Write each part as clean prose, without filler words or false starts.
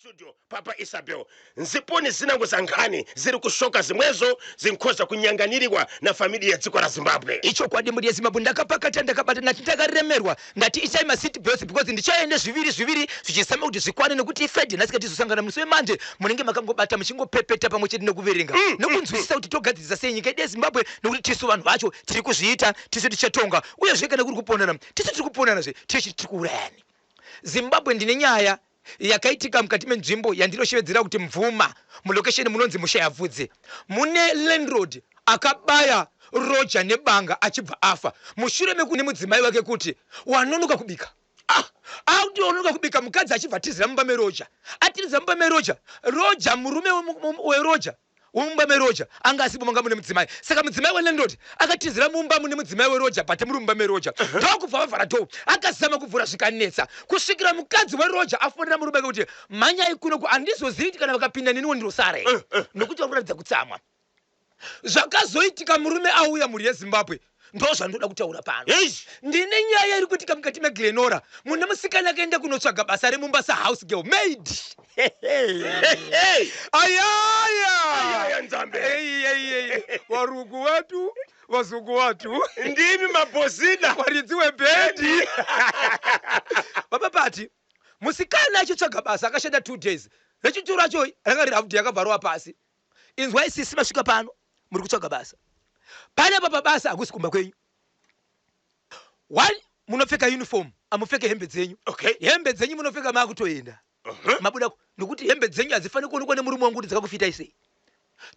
Studio Papa Isabel nziponi zinango za nkhani ziri kushoka zimwezo zinkhoza kunyanganiriwa na familia ya dziko la Zimbabwe. Ichokwadi mhuri yeZimbabwe ndakapakata ndakabata ndati ndakaremerwa ndati isai maseat belts because ndichaenda zviviri zviviri zvichizama kuti zvikwane nekuti iFriday nhasi katizosangana musi weMonday munenge makangobata muchingopepeta pamwe chete nekuverenga nekunzwisisa kuti togadzirisa sei nyika yedu yeZimbabwe nekuti tisu vanhu vacho tiri kuzviita tisu tichatonga uyezve kana kuri kuponana tisu tiri kuponana zve tisu tiri kuurayani Zimbabwe ndine nyaya yakaitika mukati menzvimbo yandinoshevedzera kuti Mvuma mulokesheni munonzi Mushayabvudzi. Mune landlord akabaya roja nebanga achibva afa mushure mekune mudzimai wake kuti wanonoka kubika. Ah, akuti wanonoka kubika mukadzi achibva atizira mumba meroja. Atizira mumba meroja, roja murume weroja Mumba meroja anga asipo manga mune mudzimai saka mudzimai welandlord akatizira mumba mune mudzimai weroja but muri mumba meroja ndokubva vavhara door akazama kuvhura zvikanetsa kusvikira mukadzi weroja afonera murume wake kuti mhanyai kuno ku handizozivi kuti kana vakapinda neniwo ndinосara here nokuti vari kuratidza kutsamwa zvakazoitika murume auya mhuri yezimbabwe ndozvandoda kutaura pano Eish. ndine nyaya iri kuitika mukati meglenora mune musikana akaenda kunotsvaga basa remumba sahouse girl maid Hey. ayaya Ayaya, Nzambe. Ei, ei, ei. Varugu watu vazungu watu Ndimi mabhozida. varidzi webhendi baba pati musikana achitsvaga basa akashanda 2 days rechituru racho ranga riri half day akabva rova pasi inzwai sisi masvika pano muri kutsvaga basa panapa pabasa hakusi kumba kwenyu one munopfeka uniform amupfeke hembe dzenyu hembe dzenyu munopfeka maakutoenda mabuda nokuti hembe dzenyu hadzifaniri kuonekwa nemurume wangu kuti dzakakufitai sei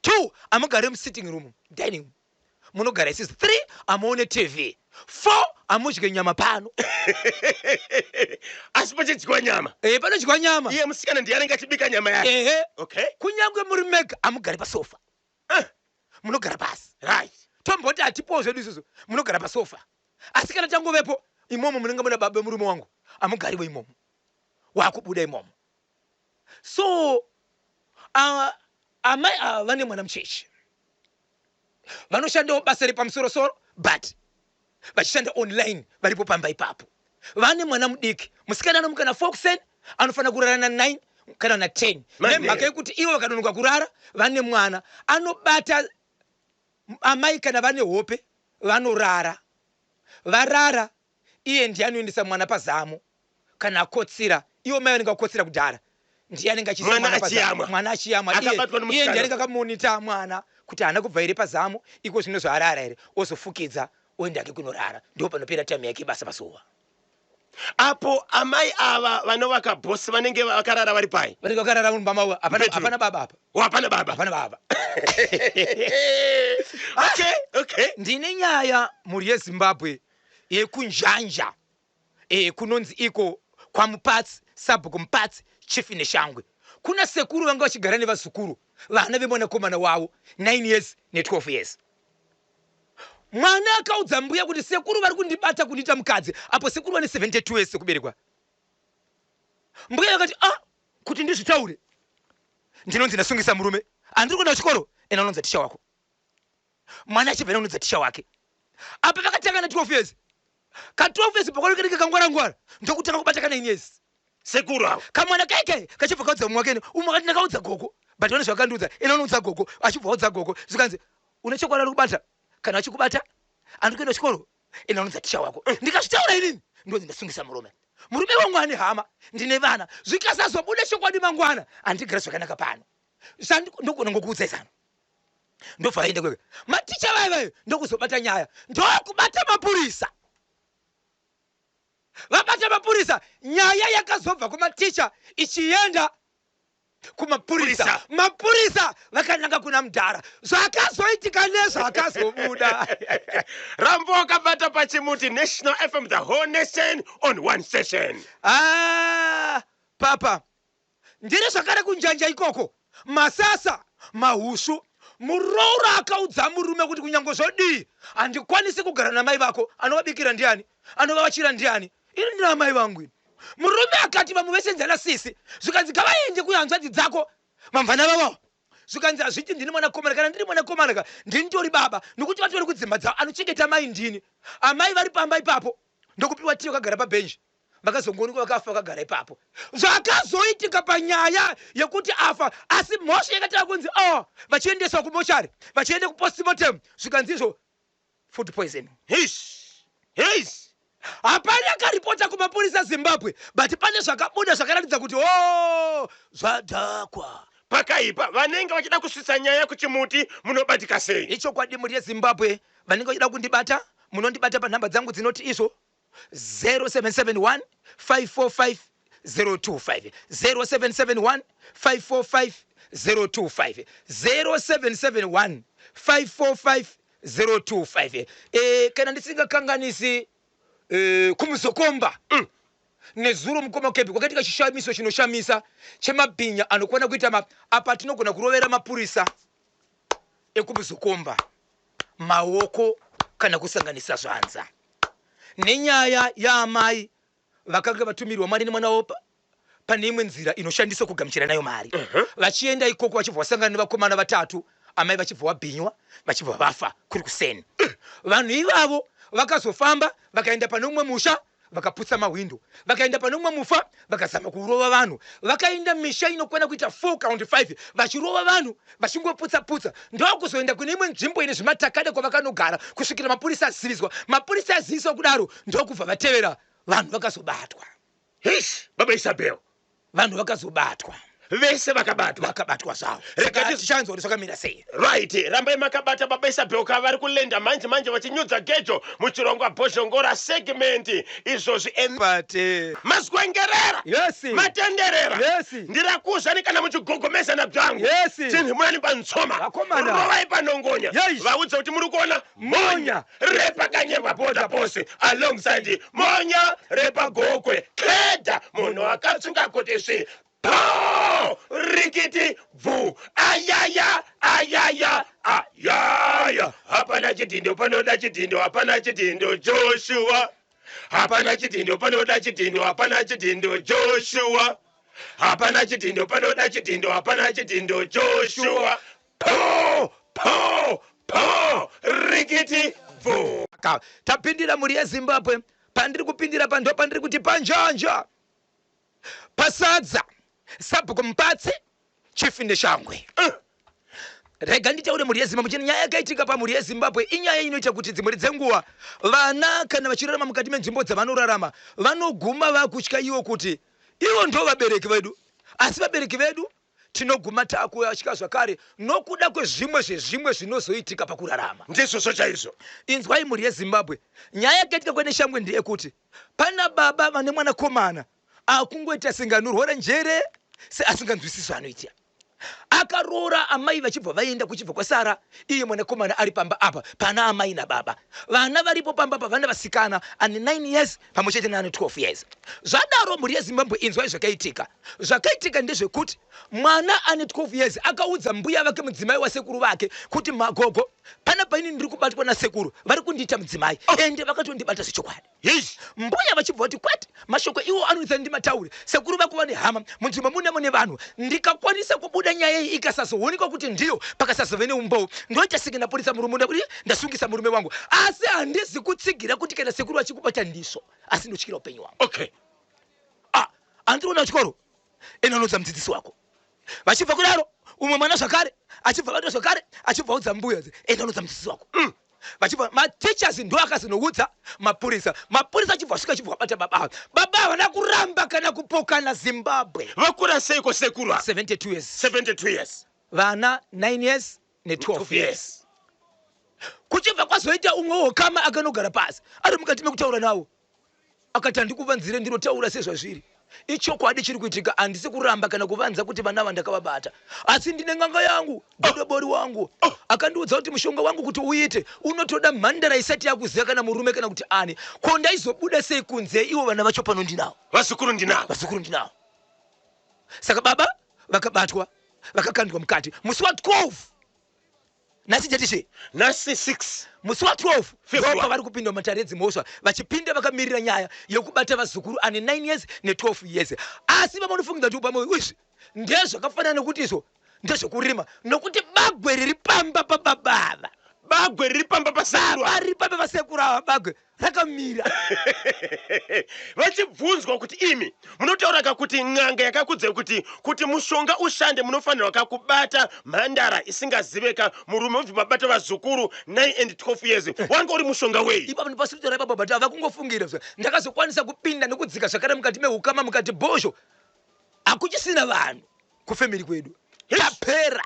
two amugare musitting room dining room munogara isisi three amuone tv four amudye nyama pano asi pachidyiwa nyama e panodyiwa nyama iye musikana ndiye anenge achibika nyama yake ehe okay kunyange muri mega amugari pasofa munogara pasi tomboti hatipowo zvedu isusu munogara pasofa asi kana tangovepo imomo munenge muna baba murume wangu amugariwo imomo wakubuda imomo so amai ava vane mwana mucheche vanoshandawo basa repamusorosoro but vachishanda online varipo pamba ipapo vane mwana mudiki musikana anomuka na4 kuseni anofanira kurara na9 kana na10 Manheru. nemhaka yekuti ivo vakadonoka kurara vane mwana anobata amai kana vane hope vanorara varara iye ndiye anoendesa mwana pazamu kana akotsira ivo mai vanenge vakotsira kudhara ndiye anenge achiisa Mwana mwana pazamu. achiyamwa. mwana achiyamwa Iye- Akabatwa iye nemusikana. ndiye anenge akamonita mwana kuti haana kubva here pazamu iko zvino zvaarara here ozofukidza oenda ake kunorara ndo panopera time yake basa pazuva apo amai ava vanovaka bhosi vanenge vakarara vari pai vanenge vakarara mumba mavo hapana Bedroom. hapana baba apa Oh, hapana baba hapana baba okay ndine nyaya mhuri yezimbabwe yekunjanja kunonzi iko kwamupatsi sabhuku mupatsi chief neshangwe kuna sekuru vanga vachigara nevazukuru vana vemwanakomana wavo 9 years ne12 years mwana akaudza mbuya kuti sekuru vari kundibata kundiita mukadzi apo sekuru vane 72 years sekuberekwa mbuya vakati ah kuti ndizvitaure ndinonzi ndasungisa murume handiri kuenda kuchikoro ena unonza ticha wako mwana achibva unonza ticha wake apa vakatanga na12 years ka12 years pakanenge kangwarangwara ndokutanga kubata ka9 years sekuru avo kamwana kaikai kachibva kaudza mumwe wakene umwe akati ndakaudza gogo but vane zvakandiudza ena unoudza gogo achibva audza gogo zvikanzi une chokwadi ari kubata kana achikubata andiri kuenda kuchikoro ena unonza ticha wako ndikazvitaura inini ndonzi ndasungisa murume murume wangu ane hama ndine vana zvikasazobuda chokwadi mangwana handigara zvakanaka pano ndogona ngokuudzai zano ndobva vaenda kweke maticha vai vayo ndokuzobata nyaya ndokubata mapurisa vabata mapurisa nyaya yakazobva kumaticha ichienda kumapurisa Purisa. mapurisa vakananga kuna mudhara zvakazoitika nezvakazobuda rambo wakabata pachimuti national fm the whole nation on one session Ah, papa ndiri zvakare kunjanja ikoko masasa mahushu muroora akaudza murume kuti kunyange zvodii handikwanisi kugara namai vako anovabikira ndiani anovavachira ndiani ini ndina amai vangu ini murume akati vamwe vese nzana sisi zvikanzi ngavaende kuhanzvadzi dzako mamvana vavo zvikanzi hazviti ndini mwanakomana kana ndiri mwanakomana ka ndini tori baba nokuti vatori kudzimba dzavo anochengeta mai ndini amai vari pamba ipapo ndokupiwa tiyo kagara pabhenji Vakazongoonekwa vakafa vakagara ipapo. Zvakazoitika panyaya yekuti afa, asi mhosva yakatanga kunzi o oh, vachiendeswa kumochari, vachienda kupostmortem, zvikanzi izvo food poisoning. Hish. Hish. Hapana akaripota kumapurisa Zimbabwe, but pane zvakabuda zvakaratidza kuti o oh, zvadhakwa. Pakaipa, vanenge vachida kusvitsa nyaya kuchimuti munobatika sei? Ichokwadi mhuri yeZimbabwe, vanenge vachida kundibata munondibata panhamba dzangu dzinoti izvo 0771 545 025, 0771 545 025, 0771 545 025. Kana ndisingakanganisi, kumuzokomba nezuro mukoma Kebi kwakaitika chishamiso chinoshamisa chemabhinya anokwana kuita ma apa tinogona kurovera mapurisa ekumuzokomba maoko kana kusanganisa zvanza nenyaya yaamai vakanga vatumirwa mari nemwana wavo pane imwe nzira inoshandiswa kugamuchira nayo mari. Vachienda ikoko vachibva vasangana nevakomana vatatu, amai vachibva vabhinywa vachibva vafa kuri kuseni. Vanhu ivavo vakazofamba vakaenda pane umwe musha vakaputsa mahwindo, vakaenda pane umwe mufa vakazama kurova vanhu, vakaenda misha inokwana kuita 4 kana kuti 5 vachirova vanhu vachingoputsa putsa, ndokuzoenda kune imwe nzvimbo ine zvimatakada kwavakanogara kusvikira mapurisa aziviswa. Mapurisa aziviswa kudaro ndokubva vatevera vanhu vakazobatwa. Hish, baba Isabel. Vanhu vakazobatwa. Vese vakabatwa. Vakabatwa zvavo. Rega Saka tichanzwa kuti zvakamira sei. Right, rambai makabata baba Isabel ka vari kulenda manje manje vachinyudza gejo muchirongwa Bhozhongora segment izvozvi Bate. Mazwengerera. Yes. Matenderera. Yes. Ndirakuzani kana muchigogomezana byangu. Yes. Tinhimurani pantsoma. Vakomana. Rovai panongonya. Yes. Vaudze kuti muri kuona monya repakanyerwa border post alongside monya repagokwe keda munhu akatsunga kuti svi po rikiti bvu ayaya ayaya ayaya. Hapana chidhindo panoda chidhindo, hapana chidhindo Joshua, hapana chidhindo panoda chidhindo, hapana chidhindo Joshua, hapana chidhindo panoda chidhindo, hapana chidhindo Joshua. Po po po rikiti bvu. Tapindira mhuri yeZimbabwe, pandiri kupindira pa ndo pandiri kuti panjanja pasadza sabhuku Mupatsi, chief Neshangwe. Rega nditaure mhuri yeZimbabwe, chine nyaya yakaitika pamhuri yeZimbabwe. Inyaya inoita kuti dzimwe dzenguva vana kana vachirarama mukati menzvimbo dzavanorarama vanoguma vakutya ivo kuti ivo ndo vabereki vedu, asi vabereki vedu tinoguma takutya zvakare nokuda kwezvimwe zvezvimwe zvinozoitika pakurarama. Ndizvozvo chaizvo. Inzwai mhuri yeZimbabwe, nyaya yakaitika kweNeshangwe ndeyekuti pana baba vane mwanakomana akungoita senge anorwara njere, seasinganzwisisi zvaanoita. Akaroora amai vachibva vaenda, kuchibva kwasara iye mwanakomana ari pamba apa pana amai nababa. Vana varipo pamba apa vana vasikana ane 9 years pamwe chete neane 12 years. Zvadaro mhuri yeZimbabwe, inzwai zvakaitika. Zvakaitika ndezvekuti mwana ane 12 years akaudza mbuya vake, mudzimai wasekuru vake, kuti magogo, panapa ini ndiri kubatwa nasekuru, vari kundiita mudzimai, ende vakatondibata zvechokwadi. Hish. Mbuya vachibva vati kwete, mashoko iwo anoita ndimataure, sekuru vako vane hama munzvimbo mune mune vanhu, ndikakwanisa kubuda nyaya iyi ikasazoonekwa kuti ndiyo, pakasazove neumbowo, ndoita senge ndapurisa murume kuti ndasungisa murume wangu, asi handizi kutsigira kuti kana sekuru vachikubata ndizvo, asi ndotyira upenyu hwangu. Ah, handiri kuenda kuchikoro, enda unoudza mudzidzisi wako. Vachibva kudaro umwe mwana zvakare achibva vado zvakare achibva udza mbuya, enda unoudza mudzidzisi wako. Vachibva mateachers ndo akazonoudza mapurisa, mapurisa achibva asvika achibva abata baba ava. Baba havana kuramba kana kupokana. Zimbabwe. Vakura seiko sekuru ava? 72 years. 72 years. Vana 9 years ne12 years. Kuchibva kwazoita umwe wokama akanogara pasi ari mukati mekutaura nawo, akati handikuvanzire, ndinotaura sezvazviri, ichokwadi chiri kuitika, handisi kuramba kana kuvanza kuti vana ava ndakavabata, asi ndine n'anga yangu, godobori wangu akandiudza kuti mushonga wangu kuti uite unotoda mhandara isati yakuziva kana murume kana kuti ani. Ko ndaizobuda sei kunze ivo vana vacho pano ndinavo? Vazukuru ndinavo. Vazukuru ndinavo. Saka baba vakabatwa vakakandwa mukati musi wa12. Nhasi date chii? Nhasi 6. Musi wa12 February. ndopa vari kupinda mumatare edzimhosva, vachipinda vakamirira nyaya yekubata vazukuru ane 9 years ne12 years. Asi vamanofungidzira kuti pamwe izvi ndezvakafanana nekuti izvo ndezvekurima, nokuti bagwe riri pamba pababa ava. Bagwe riri pamba pasekuru ava. Ari pamba pasekuru ava bagwe rakamira. Vachibvunzwa kuti imi munotaura ka kuti n'anga yakakudzai kuti kuti mushonga ushande munofanirwa ka kubata mhandara isingaziveka murume ubva mabata vazukuru 9 and 12 years wanga uri mushonga wei? Ipapo ndipasiritora ipapo but avakungofungira zve ndakazokwanisa kupinda nekudzika zvakare mukati mehukama mukati bhozho hakuchisina vanhu kufamily kwedu tapera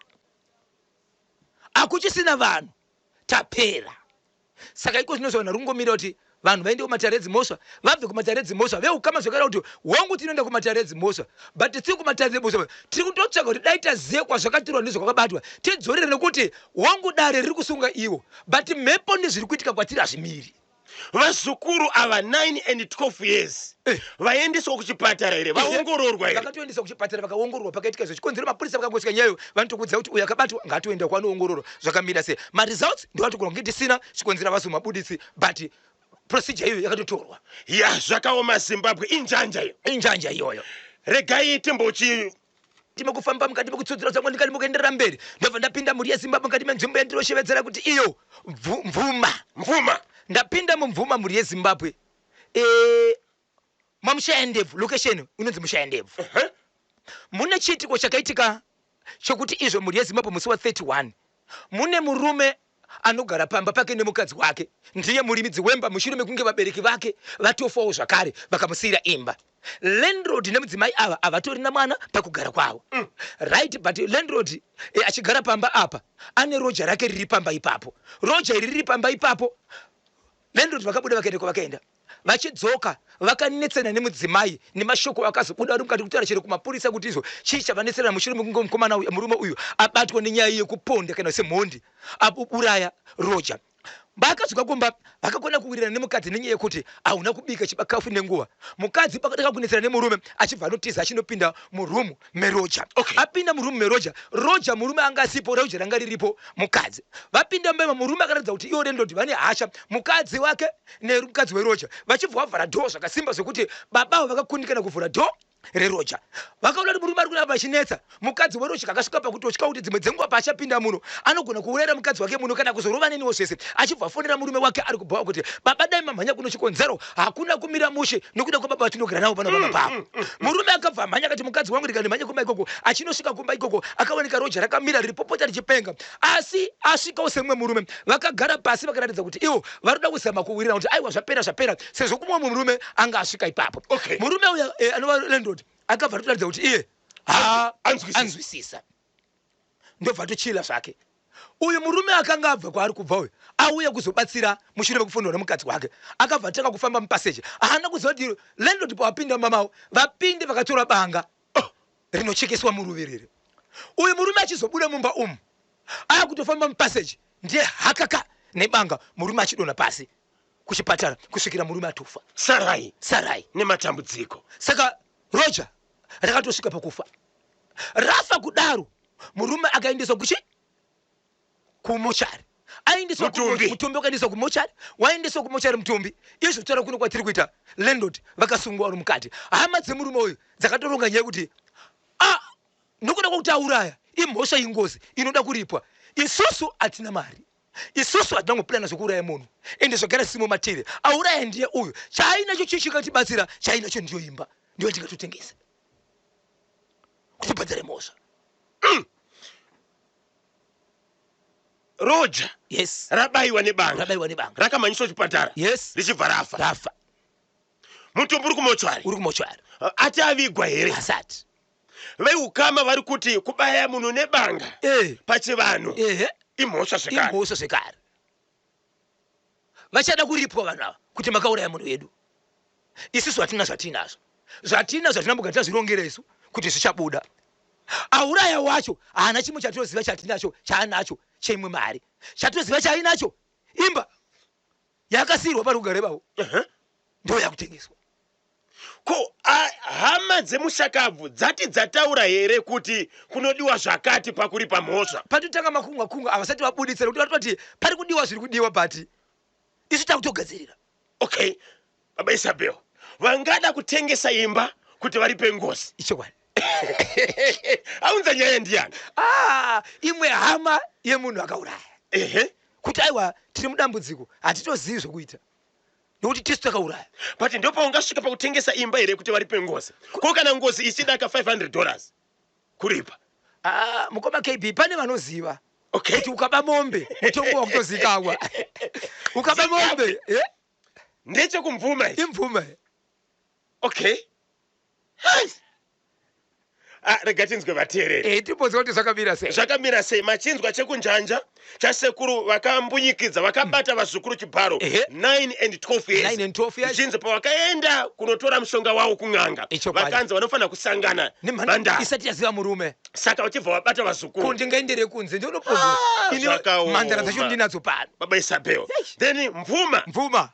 hakuchisina vanhu tapera. Saka iko zvino zvavanhu vari kungomira kuti vanhu vaende kumatare edzimhosva vabve kumatare edzimhosva veukama zvakare kuti hongu tinoenda kumatare edzimhosva but tiri kumatare edzimhosva tiri kutotsvaga kuti dai tazive kwazvakatorwa nezvakakabatwa tidzorere nekuti hongu dare riri kusunga ivo but mhepo nezviri kuitika kwatiri hazvimiri. Vazukuru ava 9 and 12 years eh. Vaendeswa kuchipatara here? Vaongororwa here? Vakatoendeswa kuchipatara vakaongororwa pakaitika izvo chikonzero mapurisa vakangosvika nyayo vanotokuudza kuti uyo akabatwa ngaatoenda kwanoongororwa zvakamira sei. Maresults ndovatogona kunge tisina chikonzero havazomabuditsi but procedure iyoyo yakatotorwa. Ya, zvakaoma Zimbabwe, injanja iyo. Injanja iyoyo. Regai timbochi mekufamba mukati mekutsudzura zvangu ndikati mukuenderera mberi ndobva ndapinda mhuri yeZimbabwe mukati menzvimbo yandinoshevedzera kuti iyo Mvuma. Mvuma. Ndapinda muMvuma mhuri yeZimbabwe e, mamushayandebvu location inonzi Mushayandebvu. Mune chiitiko chakaitika chokuti izvo mhuri yeZimbabwe musi wa 31 mune murume anogara pamba pake nemukadzi wake ndiye murimidzi wemba mushure mekunge vabereki vake vatofawo zvakare vakamusiyira imba. Landlord nemudzimai ava havatorina mwana pakugara kwavo. Right, but landlord achigara pamba apa ane roja rake riri pamba ipapo. Roja iri riri pamba ipapo. Landlord vakabuda vakaenda kwavakaenda. Vachidzoka vakanetsana nemudzimai nemashoko akazobuda vari mukati kutaura chero kumapurisa kuti izvo chii chavanetserana mushure mekunge mukomana uyu murume uyu abatwa nenyaya yekuponda kana semhondi aburaya roja. Paakadzoka kumba vakakona kuwirirana nemukadzi nenyaya yekuti hauna kubika chibakafu nenguva. Mukadzi pakatanga kunetsana nemurume achibva anotiza achinopinda muroom meroja. Okay. Apinda muroom meroja, roja murume anga asipo, roja ranga riripo mukadzi. Vapinda mumba imomo murume akaratidza kuti iwo landlord vane hasha mukadzi wake nemukadzi weroja vachibva vavhara door zvakasimba zvekuti baba avo vakakundikana kuvhura door reroja. Vakaona kuti murume ari kuramba achinetsa mukadzi weroja akasvika pakutotya kuti dzimwe dzenguva paachapinda muno anogona kuurayira mukadzi wake muno kana kuzorova neniwo zvese achibva afonera murume wake ari kubhawa kuti baba dai mamhanya kuno chikonzero hakuna kumira mushe nokuda kwababa vatinogara navo pano pamba pavo. Murume akabva amhanya akati mukadzi wangu ndikandimhanye kumba ikoko. Achinosvika kumba ikoko akawanika roja rakamira riripopota richipenga asi asvikawo semumwe murume vakagara pasi vakaratidza kuti ivo vari kuda kuzama kuwirirana kuti aiwa zvapera zvapera sezvo kumwe murume anga asvika ipapo. Okay. Murume uya anova landlord akabva atoratidza kuti iye ha Anzwisisa. anzwisisa ndobva atochila zvake. Uyu murume akanga abva kwaari kubva uyu auya kuzobatsira mushure mekufonderwa nemukadzi wake akabva atanga kufamba mupaseji haana kuziva kuti landlord pavapinda mumba mavo vapinde vakatora banga oh, rinochekeswa muruviriri. Uyu murume achizobuda mumba umu akutofamba mupaseji ndiye hakaka nebanga murume achidonha pasi kuchipatara kusvikira murume atofa. Sarai Sarai. nematambudziko. Saka roja rakatosvika pakufa. Rafa kudaro murume akaendeswa kuchi kumochari. Aendeswa Mutumbi. Mutumbi wakaendeswa kumochari, waendeswa kumochari mutumbi. Izvo taura kuno kwatiri kuita landlord vakasungwa vari mukati. Hama dzemurume uyu dzakatoronga nyaya yekuti a nokuda kwekuti auraya imhosva ingozi inoda kuripwa. Isusu hatina mari. Isusu hatina kuplana zvekuuraya munhu ende zvagara zvisimo matiri. Auraya ndiye uyu. Chaainacho chii chingatibatsira? Chaainacho ndiyo imba. Ndiyo yatingatotengesa kuti tibhadhare mhosva. Roja Yes. rabayiwa nebanga. Rabayiwa nebanga. Rakamhanyiswa kuchipatara. Yes. Richibva rafa. Rafa. Mutumbi uri kumochwari. Uri kumochwari. Ati avigwa here? Asati. Veukama vari kuti kubaya munhu nebanga Eh. pachivanhu Ehe. imhosva zvekare. Imhosva zvekare. Vachada kuripwa vanhu ava kuti makauraya munhu wedu. Isusu hatina zvatinazvo. Zvatinazvo hatina mbogara tazvirongera isu kuti zvichabuda. Auraya wacho haana chimwe chatinoziva chatinacho chaanacho cheimwe mari. Chatinoziva chaainacho imba yakasiyirwa pari kugara ivavo ndo yakutengeswa. Ko hama dzemushakabvu dzati dzataura here kuti kunodiwa zvakati pakuripa mhosva? Patotanga makunga kunga havasati vabuditsa nekuti vari kutoti pari kudiwa zviri kudiwa but isu takutogadzirira. Okay, baba Isabel vangada kutengesa imba kuti varipe ngozi. Ichokwadi. Aunza nyaya ndiyani? Imwe hama yemunhu akauraya. Ehe. Kuti aiwa, tiri mudambudziko, hatitozivi zvokuita nokuti tisu takauraya. But ndopaungasvika pakutengesa imba here kuti varipe ngozi? Ko kana ngozi ichidaka $500 kuripa? Ah, mukoma KB, pane vanoziva kuti ukaba mombe mutongo wakutozikamwa. Ukaba mombe, eh? Ndechekumvuma ichi. Imvuma. Okay. Hai. Ah, rega tinzwe vateereri. Timbonzwa kuti zvakamira sei. Zvakamira sei? Machinzwa chekunjanja chasekuru vakambunyikidza vakabata vazukuru chibharo 9 and 12 years. 9 and 12 years. Zvichinzi pavakaenda kunotora mushonga wavo kun'anga, Ichokwadi. vakanzi vanofanira kusangana Nemhanda mhandara. Isati yaziva murume. Saka vachibva vabata vazukuru. Ko ndingaendere kunze ndinoponzwa? Ah, Ini zvakaoma. mhandara dzacho ndinadzo pano. Baba Isabel. Then mvuma. Mvuma.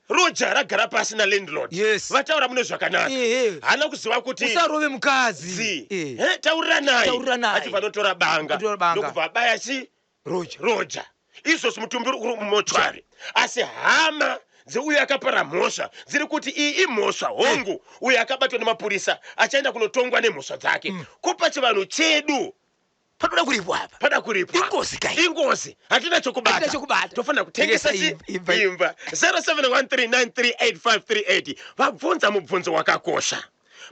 Roja ragara pasi nalandlord. Vataura mune zvakanaka. Haana kuziva kuti usarove mukadzi. Zi. Tauriranai. Tauriranai. Achibva anotora banga. Anotora banga. Ndokubva abaya chi? Roja. Roja. Izvozvi mutumbi uri mumochwari. Asi hama dzeuyo akapara mhosva dziri kuti iyi imhosva hongu, uyo akabatwa nemapurisa achaenda kunotongwa nemhosva dzake. Ko pachivanhu chedu Panoda kuripwa apa. Pada kuripwa. Ingozi kai. Ingozi. Hatina chokubata. Hatina chokubata. Tofanira kutengesa Tengesa chi? imba. Imba. 0713938538. Vabvunza mubvunzo wakakosha.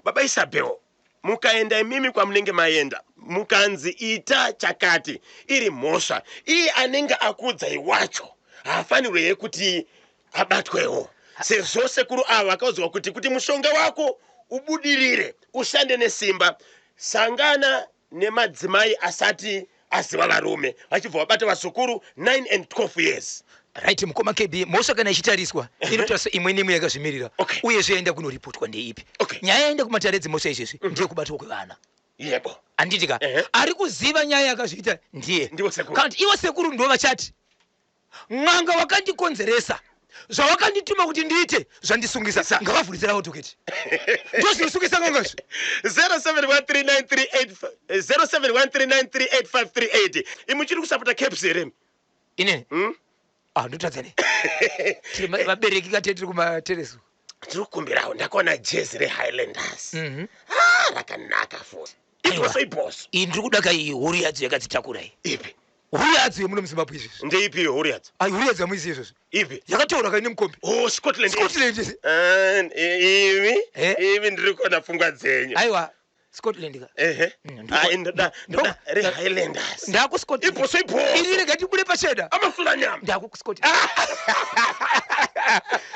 Baba Isabel, mukaenda imimi kwamunenge maenda, mukanzi ita chakati, iri mhosva, iye anenge akuudzai wacho haafanirwe here kuti abatwewo? Sezvo sekuru ava vakaudzwa kuti mushonga wako ubudirire, ushande nesimba, sangana nemadzimai asati aziva varume, vachibva vabata vazukuru 9 and 12 years. Right, mukoma KB, mhosva kana ichitariswa inotariswa imwe neimwe yakazvimirira. Uyezve yaenda kunoripotwa ndeipi? Nyaya yaenda kumatare edzimhosva izvezvi ndeyekubatwa kwevana. Handiti ka? Ari kuziva nyaya yakazviita ndiye. Ndivo sekuru. Kana kuti ivo sekuru ndo vachati n'anga wakandikonzeresa, zvawakandituma kuti ndiite zvandisungisa, ngavavhurisira advocate. Ndozvinosungisa n'anga izvi. 07139385 0713938538. Imi chiri kusapota CAPS here? Inini? Ah, ndotadza nei? Tiri vabereki kate tiri kumateresu. Tiri kukumbirawo, ndakaona jezi reHighlanders. Ah, rakanaka futi. Ibhoso ibhoso. Iyi ndiri kuda kai huru yadzo yakadzitakura iyi. Ipi? Huru yadzo yemuno muZimbabwe izvezvi. Ndeipi iyo huru yadzo? Ai, huru yadzo yamuiziva izvezvi. Ipi? Yakataura kai nemukombe. Oh, Scotland. Scotland. Ah, imi? Imi ndiri kuona pfungwa dzenyu. Aiwa, Scotland ka. Ehe. Ah, ndoda reHighlanders. Ndaku Scotland. Ibhoso ibhoso. Ini rega tibude pachena. Amafula nyama. Ndaku Scotland.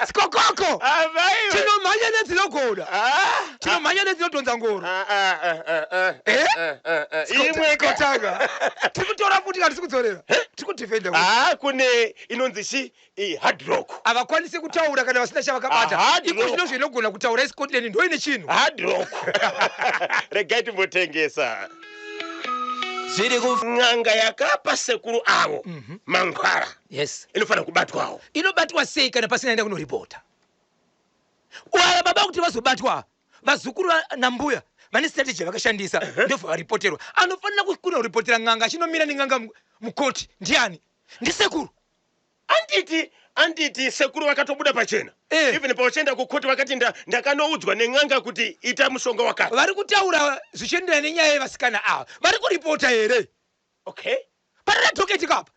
Skokoko. Avaiwe. Tinomhanya nedzinogona. Tinomhanya nedzinodhonza ngoro. Eh? Imwe Skotanga. Tiri kutora futi kana tisi kudzorera. Tiri kudefenda. Ah, kune inonzi chi hard rock. Havakwanisi kutaura kana vasina chavakabata. Ah, hard Iko rock. zvino zvinogona kutaura iScotland ndoine chinhu. Hard rock. Regai timbotengesa. Zviri ku n'anga yakapa sekuru avo mangwara. Inofanira kubatwawo. Inobatwa sei kana pasina enda kunoripota? Waya baba kuti vazobatwa, vazukuru nambuya vane strategy yavakashandisa, ndobva varipoterwa. Anofanira kunoripotera n'anga achinomira nen'anga mukoti ndiani? Ndisekuru. Anditi sekuru vakatobuda pachena. Even pavachienda kukoti vakati ndakanoudzwa nen'anga kuti ita mushonga wakati. Vari kutaura zvichienderana nenyaya yevasikana ava. Vari kuripota here? Pane docket kapa.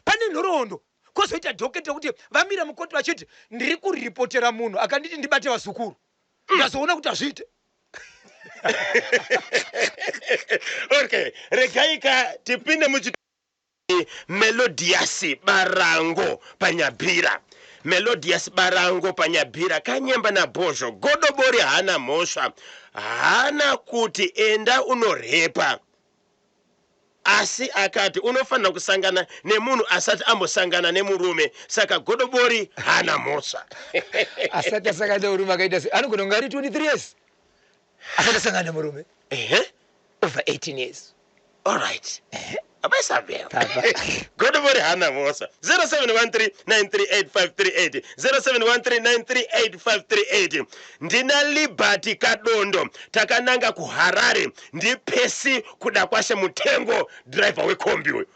Pane nhoroondo. Kwozoita docket rekuti vamira mukoti vachiti ndiri kuripotera munhu akanditi ndibate vazukuru. Ndazoona kuti hazviite. Okay, regai ka tipinde muchi Melodious Barango panyabhira. Melodious Barango panyabhira, kanyemba nabhozho, godobori haana mhosva, haana kuti enda unorepa, asi akati unofanira kusangana nemunhu asati ambosangana nemurume, saka godobori haana mhosva. Asati asangana nemurume akaita sei? Anogona kunge ari 23 years asati asangana nemurume. Over 18 years. All right. Abaisabel. Papa. Godobori haana mhosva. 0713938538, 0713938538. Ndina Liberty Kadondo, takananga kuHarare, ndipesi kuda kwashe Mutengo, driver wekombi uyu.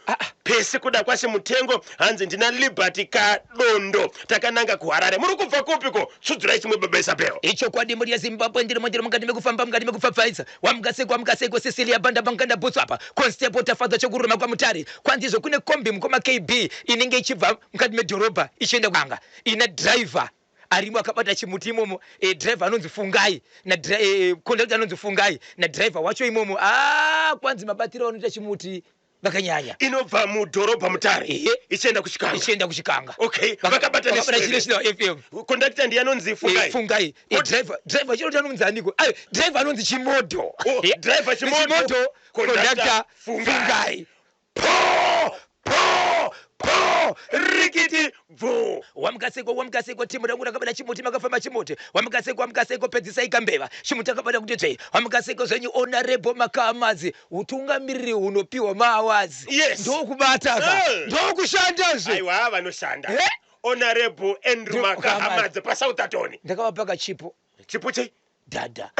Pesi kuda kwashe Mutengo hanzi ndina Liberty Kadondo takananga kuHarare. Muri kubva kupiko? Tsudzurai chimwe baba Isabel. Ichokwadi mhuri yeZimbabwe ndirimo ndiri mukati mekufamba mukati mekupfapfaidza wamukasekwa wamukasekwa Cecilia Banda Banganda Bhutsu apa Constable Tafadzwa Chokururama kwaMutare kwanzizvo kune kombi mukoma KB inenge ichibva mukati medhorobha ichienda kuanga ina driver arimo akabata chimuti imomo e, driver anonzi Fungai na e, conductor anonzi Fungai na driver wacho imomo ah kwanzi mabatiro anoita chimuti vakanyanya inobva mudhorobha mutare Ehe. ichienda kuchikanga ichienda kuchikanga okay vakabata vakabata national fm kondakta ndiye anonzi fungai Eh, fungai Eh, What? driver driver chiro anonzi aniko ayo driver anonzi chimodo Oh, driver Chimodo, chimodo conductor conductor Fungai. fungai po po po rikiti bvu wamukasekwa wamukasekwa timu rangu rakabata chimuti makafamba chimuti wamukasekwa wamukasekwa pedzisai kambeva chimuti akabata kuti tsvei wamukasekwa zvenyu honorable makamadzi utungamiriri hunopiwa maawazi Yes. ndokubata ka Eh. ndokushandazve aiwa vanoshanda Eh? honorable andrew Andrew makahamadze pasouthatoni ndakavapa kachipo chipo chei dhadha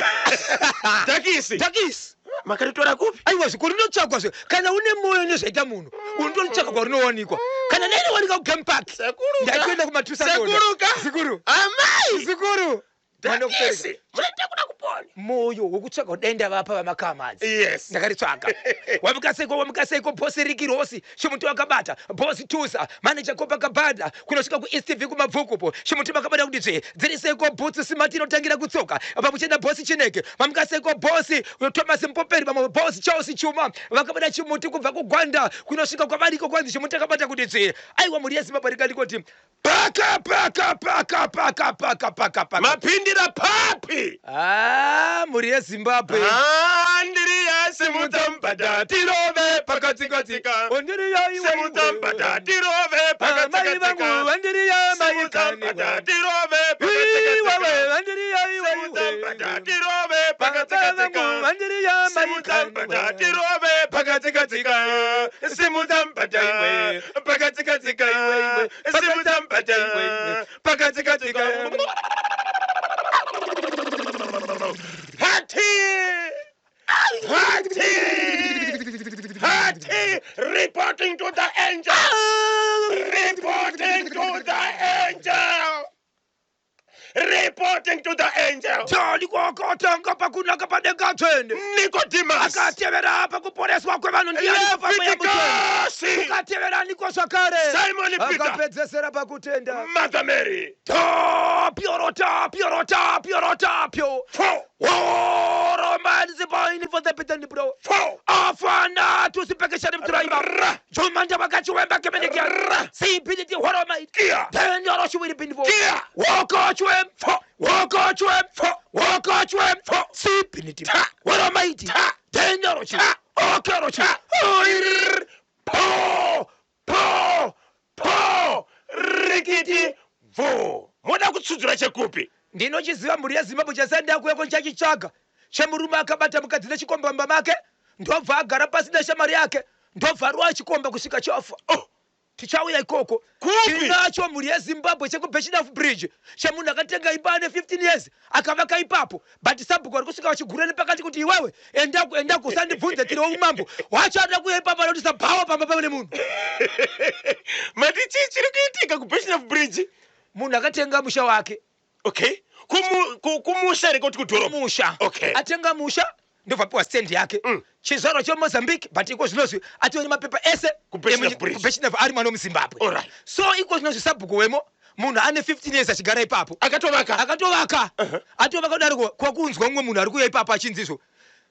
dhakisi dhakisi makaritora kupi aiwa zvikuru rinotsvagwa zve kana une mwoyo nezvaita munhu unondoritsvaga kwarinowanikwa kana dainowanika kugame park Sekuru ka. ndaitoenda kumatusakona Sekuru ka. zikuru amai zikuru Mwana wekubereka. dhakisi munoita kuda kupona moyo wekutsvaga kudai ndavapa vamakamadzi yes ndakaritsvaga wamukaseiko wamukaseiko bhosi rikirosi chimuti wakabata bhosi tusa maneja copacabana kunosvika kuestv kumabvukupo chimuti makabata kuti tsve dziriseiko bhutsu simati inotangira kutsoka pamuchena bhosi chineke mamukaseiko bhosi thomas mpoperi vamwe bhosi charles chuma vakabata chimuti kubva kugwanda kunosvika kwavariko kwanzi chimuti akabata kuti tsve aiwa mhuri yezimbabwe rikandikoti paka paka paka paka paka paka paka mapindira papi ah mhuri yezimbabwe andiriya simutambada tirove pakatsikatsika simutambada tirove amai vangu pakatsikatsika vandiriya simutambada maikaniwa tirove iwewe pakatsikatsika vandiriya simutambada iwewe tirove baba vangu pakatsikatsika vandiriya simutambada maikaniwa tirove pakatsikatsika simutambada Iwe. pakatsikatsika Iwe, iwe. simutambada Iwe, iwe. pakatsikatsika hati hati hati reporting to the angel reporting to the angel reporting to the angel jani kwakatanga pakunaka padenga tsvene nicodemus akatevera pakuporeswa kwevanhu ndiani pamweya mutsvene leviticus akatevera niko zvakare Simon Peter. akapedzesera pakutenda mother mary tapyo tapyo tapyo tapyo four romanzipainifothepitandibro four afana tusipekeshani mturaiva Ra. jumanja vakachiwemba kemenekia Ra. sipiniti horomait Kia. tenyoroshiwiripindivo Kia. wokochwem wokochwem wokochwem sipiniti Ta. horomaiti Ta. tenyorochi Ta. okerochi Ta. oir po po po rikiti bvu moda kutsudzura chekupi ndinochiziva mhuri yezimbabwe chasandakuyako ndichachitsvaga chemurume akabata mukadzi nechikomba mumba make ndobva agara pasi neshamari yake ndobva arova chikomba kusvika chafa oh, tichauya ikoko Kupi? tinacho mhuri yezimbabwe chekubechinof bridge chemunhu akatenga imba ane 15 years akavaka ipapo but sabhuku ari kusvika vachigura nepakati kuti iwewe endako endako usandibvunze tiri weumambo wacho anoda kuuya ipapo anoda kuti sabhawa pamba pamene munhu mati chii chiri kuitika kubechinof bridge munhu akatenga musha wake okay Kumusha here kuti kudhorobha musha Okay. atenga musha ndobva apiwa stand yake chizvarwa chemozambique but iko zvinozvi atori mapepa ese KuBechinof Bridge. kubechinof ari mwana wemuzimbabwe Alright. so iko zvinozvi sabhuku wemo munhu ane 15 years achigara ipapo akatovaka akatovaka atovaka kudariko kwakunzwa mumwe munhu ari kuuya ipapo achinzizvo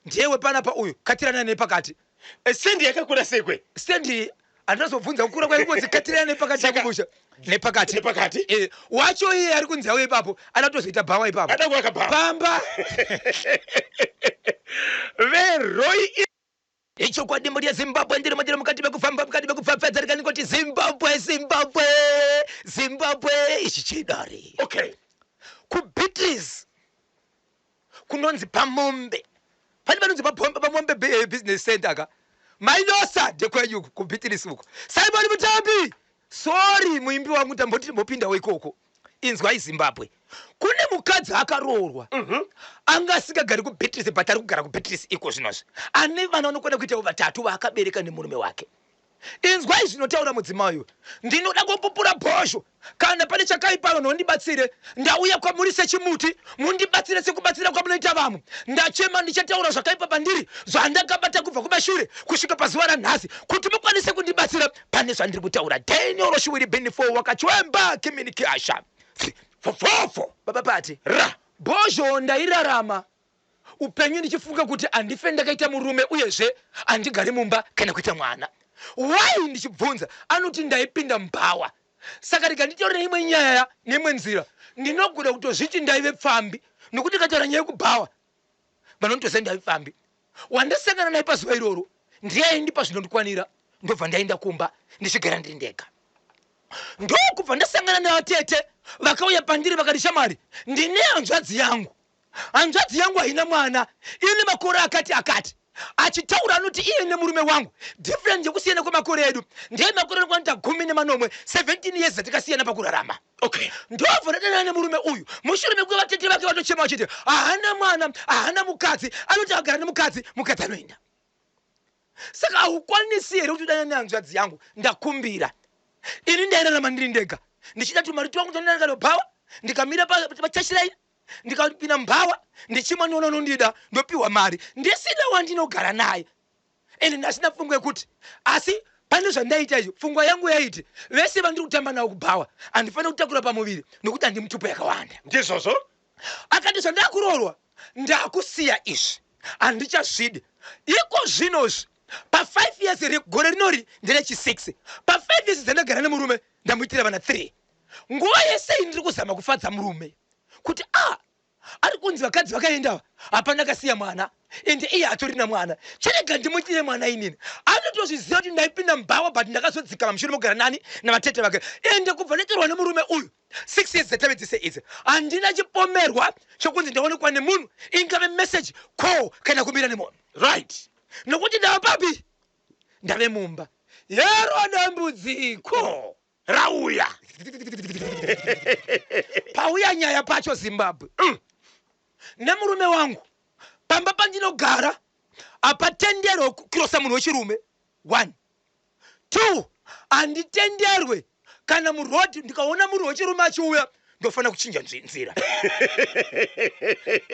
ndewe panapa uyu katirana nepakati Eh, sendi yakakura sekwe stendi handinazobvunza kukura kwaingonzi katirana nepakati Saka- yekumusha nepakati Nepakati? Eh, wacho iye ari kunzi auye ipapo anatozoita bhawa ipapo ada kuvaka bhawa pamba veroi ichokwadi mhuri yezimbabwe ndiri mundiri mukati mekufamba mukati mekupfapfadza rikandingoti zimbabwe zimbabwe zimbabwe ichi chidare okay kubeatrice kunonzi pamombe pane panonzi pabombe pamombe business center ka mainosa ndekwenyu uku kubeatrice uku simon mutambi sori muimbi wangu tamboti timbopindawo ikoko inzwai zimbabwe kune mukadzi akaroorwa anga asingagari kubeatrice but ari kugara kubeatrice iko zvinozvi ane vana vanokwana kuitawo vatatu vaakabereka nemurume wake Inzwai zvinotaura mudzimai uyu. Ndinoda kupupura bhozho. Kana pane chakaipa vanhu vandibatsire. Ndauya kwamuri sechimuti, mundibatsire sekubatsira kwamunoita vamwe. Ndachema ndichataura zvakaipa pandiri zvandakabata kubva kumashure kusvika pazuva ranhasi kuti mukwanise kundibatsira pane zvandiri kutaura. Daniel Roshiwiri Benifo wakachwemba kiminikiasha. Fofofo. Baba Pati. Ra. Bhozho ndairarama upenyu ndichifunga kuti handife ndakaita murume uyezve handigari mumba kana kuita mwana. Why ndichibvunza anoti ndaipinda mubhawa. Saka rega nditaure neimwe nyaya neimwe nzira. Ndinogona kutozviti ndaive pfambi nokuti ndikataura nyaya yekubhawa vanonitoziva ndaive pfambi. Wandasangana naye pazuva iroro ndiye aindipa zvinondikwanira ndobva ndaenda kumba ndichigara ndiri ndega. Ndokubva ndasangana navatete vakauya pandiri vakati shamwari ndine hanzvadzi yangu Hanzvadzi yangu haina mwana ine makore akati akati. Achitaura anoti iye nemurume wangu difference yekusiyana kwemakore edu ndeye makore anokwanita 17, 17 years dzatikasiyana pakurarama. Okay. Ndobva ndadanana nemurume uyu mushure mekuve vatete vake vatochema vachiti haana mwana haana mukadzi anoti agara nemukadzi mukadzi anoenda. Saka haukwanisi here kuti udanane nehanzvadzi yangu? Ndakumbira. Ini ndairarama ndiri ndega ndichida tumari twangu twandinakadobhawa ndikamira pachurch line ndikapinda mubhawa ndichimwa ndiona unondida ndopiwa mari ndisina wandinogara naye ende ndasina pfungwa yekuti asi pane zvandaita izvo pfungwa yangu yaiti vese vandiri kutamba navo kubhawa handifaniri kutakura pamuviri nokuti handimutupo yakawanda ndizvozvo akati zvandakuroorwa ndakusiya izvi handichazvidi iko zvinozvi pa5 years gore rinori nderechi6 pa5 years dzandagara nemurume ndamuitira vana 3 Nguva yese iyi ndiri kuzama kufadza murume kuti a ah, ari kunzi vakadzi vakaenda ava hapana akasiya mwana ende iye hatorina mwana chirega ndimuitire mwana inini anotozviziva kuti ndaipinda mubhawa but ndakazodzikama mushure mogara nani navatete vake ende kubva ndatorwa nemurume uyu six years dzatave dzese idzi handina chipomerwa chokunzi ndaonekwa nemunhu ingave message call kana kumira nemunhu right nokuti ndava papi ndave mumba yero dambudziko rauya pauya nyaya pacho zimbabwe Nemurume wangu pamba pandinogara hapatenderwe kukirosa munhu wechirume one two handitenderwe kana muroad ndikaona munhu wechirume achiuya ndofanira kuchinja nzira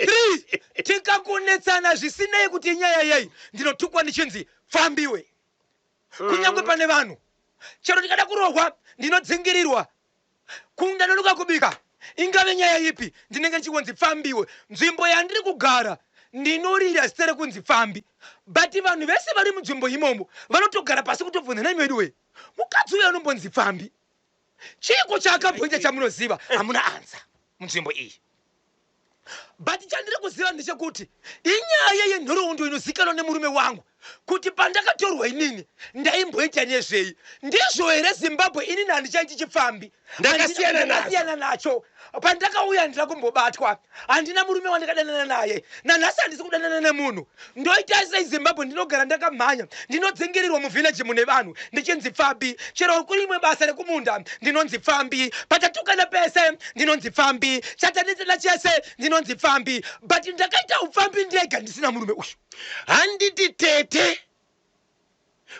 three tikakunetsana zvisinei kuti inyaya yei ndinotukwa ndichinzi pfambiwe kunyange pane vanhu chero ndikada kurohwa ndinodzingirirwa kundanonoka kubika ingave nyaya ipi ndinenge ndichingonzi pfambiwe nzvimbo yandiri kugara ndinorira zita rekunzi pfambi but vanhu vese vari munzvimbo imomo vanotogara pasi kutobvunza nai medu wee mukadzi uyo anombonzi pfambi chiiko chaakamboita chamunoziva hamuna ansa munzvimbo iyi but chandiri kuziva ndechekuti inyaya yenhoroondo inozikanwa nemurume wangu kuti pandakatorwa inini ndaimboita nezvei ndizvo here zimbabwe inini handichaiti chipfambi Ndakasiyana nazvo. Ndakasiyana nacho pandakauya handina kumbobatwa handina murume wandakadanana naye nanhasi handisi kudanana nemunhu ndoita sei zimbabwe ndinogara ndakamhanya ndinodzingirirwa muvillage mune vanhu ndichinzi pfambi chero kuri imwe basa rekumunda ndinonzi pfambi patatukana pese ndinonzi pfambi chatanetsana chese ndinonzi pfambi but ndakaita upfambi ndega ndisina murume uyu handiti tete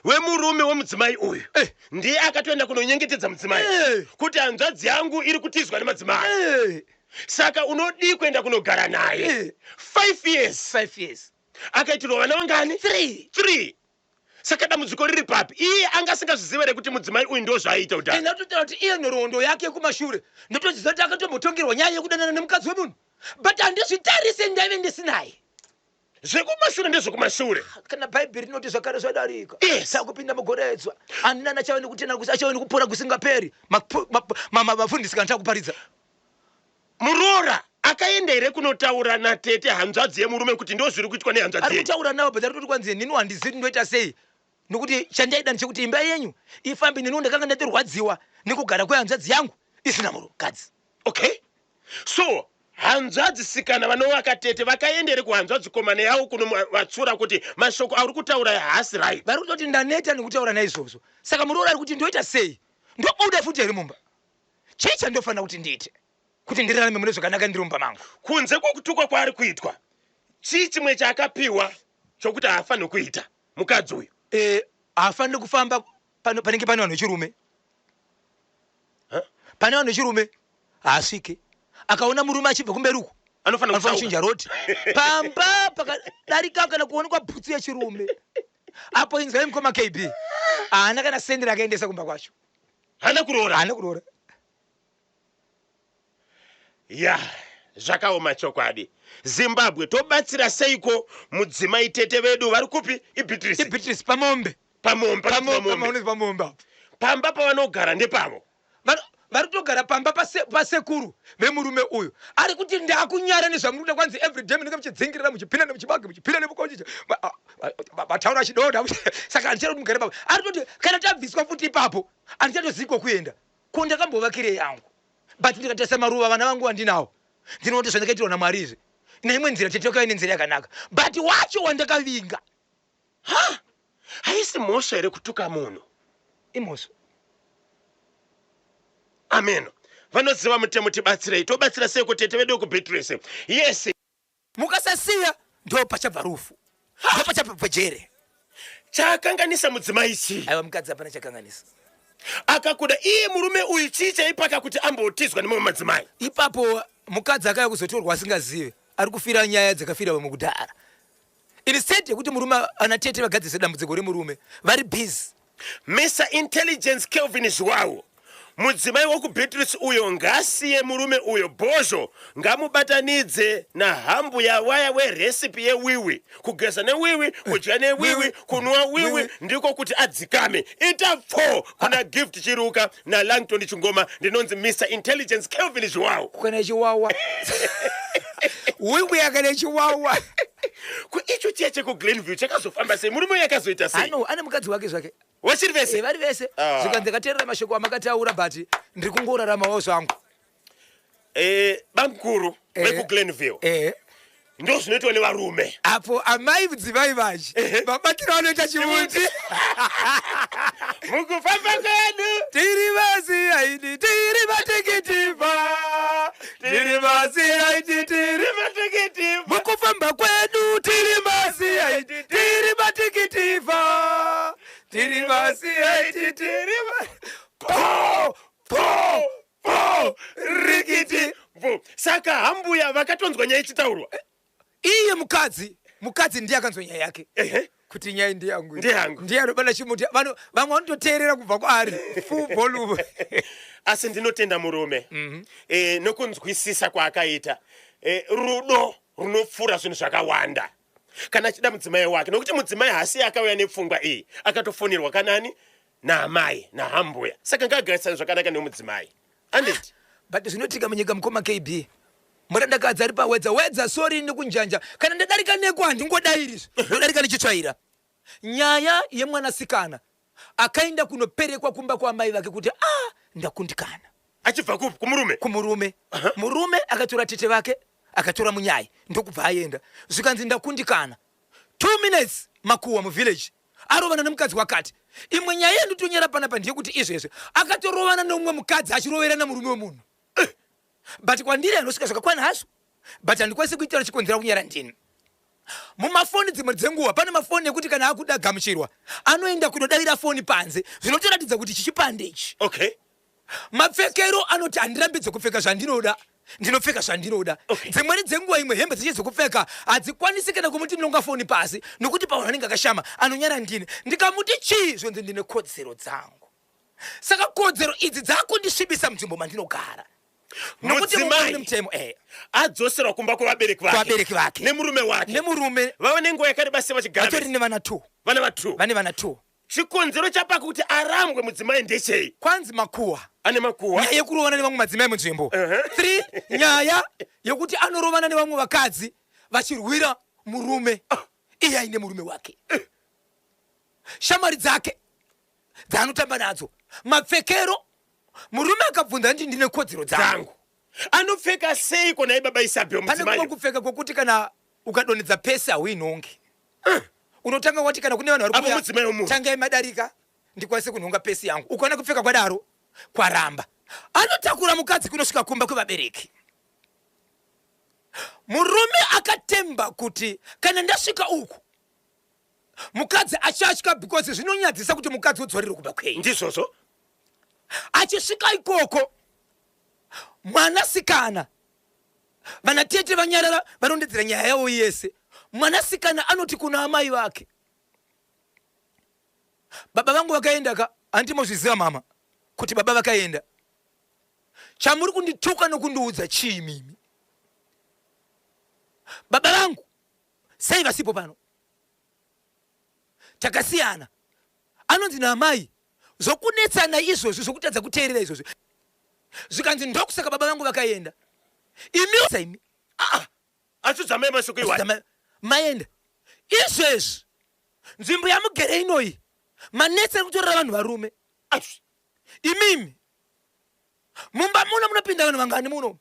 wemurume wemudzimai uyu Eh. ndiye akatoenda kunonyengetedza mudzimai Eh. kuti hanzvadzi yangu iri kutizwa nemadzimai Eh, saka unodii kuenda kunogara naye Eh. 5 years 5 years akaitirwa vana vangani 3 3 saka dambudziko riri papi iye anga asingazviziva here kuti mudzimai uyu ndo zvaaiita kudhara enda totaura kuti iye nhoroondo yake yekumashure ndotoziva kuti akatombotongerwa nyaya yekudanana nemukadzi wemunhu but handizvitarise ndaive ndisinaye Zvekumashure ndezvekumashure. Kana Bhaibheri rinoti zvakare zvadarika. Yes. Takupinda mugore idzva. Ani nani achave nekutenda achave nekupora kusingaperi. Mafundisi kana takuparidza. Muroora akaenda here kunotaura natete hanzvadzi yemurume kuti ndozviri kuitwa nehanzvadzi Ari yenyu? kutaura navo but ari kutoti kwanzi nini handizivi kuti ndoita sei. Nokuti chandaida ndechekuti imba yenyu ifambe neniwo ndakanga ndatorwadziwa nekugara kwehanzvadzi yangu isina mukadzi. Okay. So hanzvadzi sikana vanovaka tete vakaenda here kuhanzvadzi komana yavo kunovatsura kuti mashoko auri kutaura aya haasi right? Vari kutoti ndaneta nekutaura naizvozvo. Saka muroora ari kuti ndoita sei? Ndobuda futi here mumba? Chii chandofanira kuti ndiite kuti ndirarame mune zvakanaka ndiri mumba mangu? Kunze kwekutukwa kwaari kuitwa, chii chimwe chaakapiwa chokuti haafaniri kuita mukadzi uyu? Eh, haafaniri kufamba Panenge pane vanhu vechirume. Pane vanhu vechirume haasvike. Akaona murume achibva kumberi uku anofanira kuchinja road. Pamba pakadarika kana kuonekwa bhutsu yechirume. Apo inzwai mukoma KB. Haana kana sendi rakaendesa kumba kwacho. Haana kuroora. Haana kuroora. Ya, zvakaoma chokwadi. Zimbabwe tobatsira seiko mudzimai tete vedu vari kupi? IBeatrice. IBeatrice pamombe. Pamombe. Pamombe. Pamombe. Pamba pavanogara ndepavo. Vari kutogara pamba pasekuru vemurume uyu. Ari kuti ndakunyara nezvamuri kuda kwanzi every day munenge muchidzingirira muchipinda nemuchibage muchipinda nemukochicha. Vataura chidoda. Saka handichada kuti mugare papa. Ari kutoti kana tabviswa futi ipapo handichatozivi kwekuenda. Ko ndakambovakirei yangu? But ndikatarisa maruva vana vangu vandinawo ndinoona kuti zvandakaitirwa naMwari izvi neimwe nzira tete wakauya nenzira yakanaka but wacho wandakavinga. Ha! Haisi mhosva here kutuka munhu? Imhosva. Amen. Vanoziva mutemo tibatsirei. Tobatsira seiko tete vedu vekuBeatrice? Yes. Mukasasiya ndo pachabva rufu. Ndo pachabva jere. Chakanganisa mudzimai chii? Aiwa mukadzi hapana chakanganisa. Akakuda iye murume uyu chii chaipaka kuti ambotizwa nemamwe madzimai? Ipapo mukadzi akauya kuzotorwa asingazive ari kufira nyaya dzakafira vamwe kudhara. Instead yekuti murume ana tete vagadzise dambudziko remurume vari busy. Mister Intelligence Kelvin Zhuwawo mudzimai wokuBeatrice uyo ngasiye murume uyo bhozho ngamubatanidze nahambuya waya werecipe yewiwi kugeza newiwi kudya newiwi kunwa wiwi ndiko kuti adzikame ita pfo kuna Gift Chiruka naLangton Chingoma ndinonzi Mister Intelligence Kelvin Zhuwawo Kana chiwawa wiwi akane chiwawa Ko icho chiya chekuGlenview chakazofamba sei? Murume uyu akazoita sei? Ano ane mukadzi wake zvake. Vachiri vese? Eh, vari vese. Ah. Zvikanzi ndakateerera mashoko amakataura but ndiri kungoraramawo zvangu. Eh, bamkuru Eh. vekuGlenview. Eh. Ndozvinoitwa nevarume. Apo amai mudzimai vachi mabatiro anoita chimuti. Mukufamba kwedu tiri vasiyaidi tiri vatikitiva tiri vasiyaidi tiri vatikitiva mukufamba kwedu tiri vasiyaidi tiri vatikitiva tiri vasiyaidi tiri po po po rikiti Bvu. Saka hambuya vakatonzwa nyaya ichitaurwa. Iye mukadzi ndiye akanzwa nyaya yake. Ehe. Kuti nyaya ndiyangu. Ndiyangu. Ndiye anobata chimuti. Vanhu vamwe vanototeerera kubva kwaari. Full volume. Asi ndinotenda murume. Nokunzwisisa kwaakaita. Rudo runopfuura zvinhu zvakawanda. Kana achida mudzimai wake, nokuti mudzimai haasi akauya nepfungwa iyi, akatofonirwa kanani naamai nahambuya. Saka ngaagarisane zvakanaka nemudzimai. Anditi? But zvinoitika munyika mukoma KB. Murandakadzi ari pawedza wedza sorry nekunjanja kana ndadarika neko handingodairi ndodarika ndichitsvaira. Nyaya yemwanasikana akaenda kunoperekwa kumba kwaamai vake kuti ah ndakundikana. Achibva kupi? Kumurume? Kumurume. Murume akatora tete vake akatora munyai ndokubva aenda. Zvikanzi ndakundikana. 2 minutes makuhwa muvillage arovana nemukadzi wakati. Imwe nyaya yanditonyera panapa ndeyekuti izvezvi akatorovana neumwe mukadzi achiroverana murume wemunhu. But kwandiri anosvika zvakakwana hazvo but handikwanisi kuitaura chikonzera kunyara ndini. Mumafoni dzimwe dzenguva pane mafoni ekuti kana akuda gamuchirwa anoenda kunodavira foni panze zvinotoratidza kuti chichipande ichi. Okay. Mapfekero anoti handirambidze kupfeka zvandinoda ndinopfeka zvandinoda. Okay. Dzimweni dzenguva imwe hembe dzeche dzekupfeka hadzikwanisi kana kumuti ndinonga foni pasi nokuti pavanhu anenge akashama anonyara ndini ndikamuti chii zvonzi ndine kodzero dzangu. Saka kodzero idzi dzakundisvibisa munzvimbo mandinogara. Nokuti Mudzimai mumwe mutemo, adzoserwa kumba kwevabereki vake. Kuvabereki vake. Nemurume wake. Nemurume. Vava nenguva yakareba sei vachigara Vatori vese? nevana 2. Vana va 2. Vane vana 2. Chikonzero chapaka kuti arambwe mudzimai ndechei? Kwanzi makuhwa. Ane makuhwa. Nyaya yekurovana nevamwe madzimai munzvimbo. 3 nyaya yekuti anorovana nevamwe vakadzi vachirwira murume. Iye aine murume wake. Shamwari dzake dzaanotamba nadzo. Mapfekero murume akabvunza nditi ndine kodzero dzangu. Dzangu. Anopfeka sei kona ibaba Isabel Pane mudzimai? kumwe kupfeka kwokuti kana ukadonhedza pesi hauinhongi. Unotanga wati kana kune vanhu vari Apo kuuya, mudzimai wemunhu. tangai madarika ndikwanise kunhonga pesi yangu. Ukaona kupfeka kwadaro kwaramba. Anotakura mukadzi kunosvika kumba kwevabereki. Murume akatemba kuti kana ndasvika uku Mukadzi achatya because zvinonyadzisa kuti mukadzi udzorerwe kumba kwenyu. Ndizvozvo. Achisvika ikoko mwanasikana, vanatete vanyarara, varondedzera nyaya yavo yese. Mwanasikana anoti kuna amai vake, "Baba vangu vakaenda ka, handimozviziva mama kuti baba vakaenda. Chamuri kundituka nokundiudza chii mimi? Baba vangu sei vasipo pano? Takasiyana." Anonzi naamai, "Zvokunetsana izvozvi, zvokutadza kuteerera izvozvi." Zvikanzi, "Ndokusaka baba vangu vakaenda. Imi imi Aa, achiudza mai mashoko iwaya. Maenda izvezvi, nzvimbo yamugere inoyi manetsa ekutorera vanhu varume. Azvi. Imimi mumba muno munopinda vanhu vangani muno?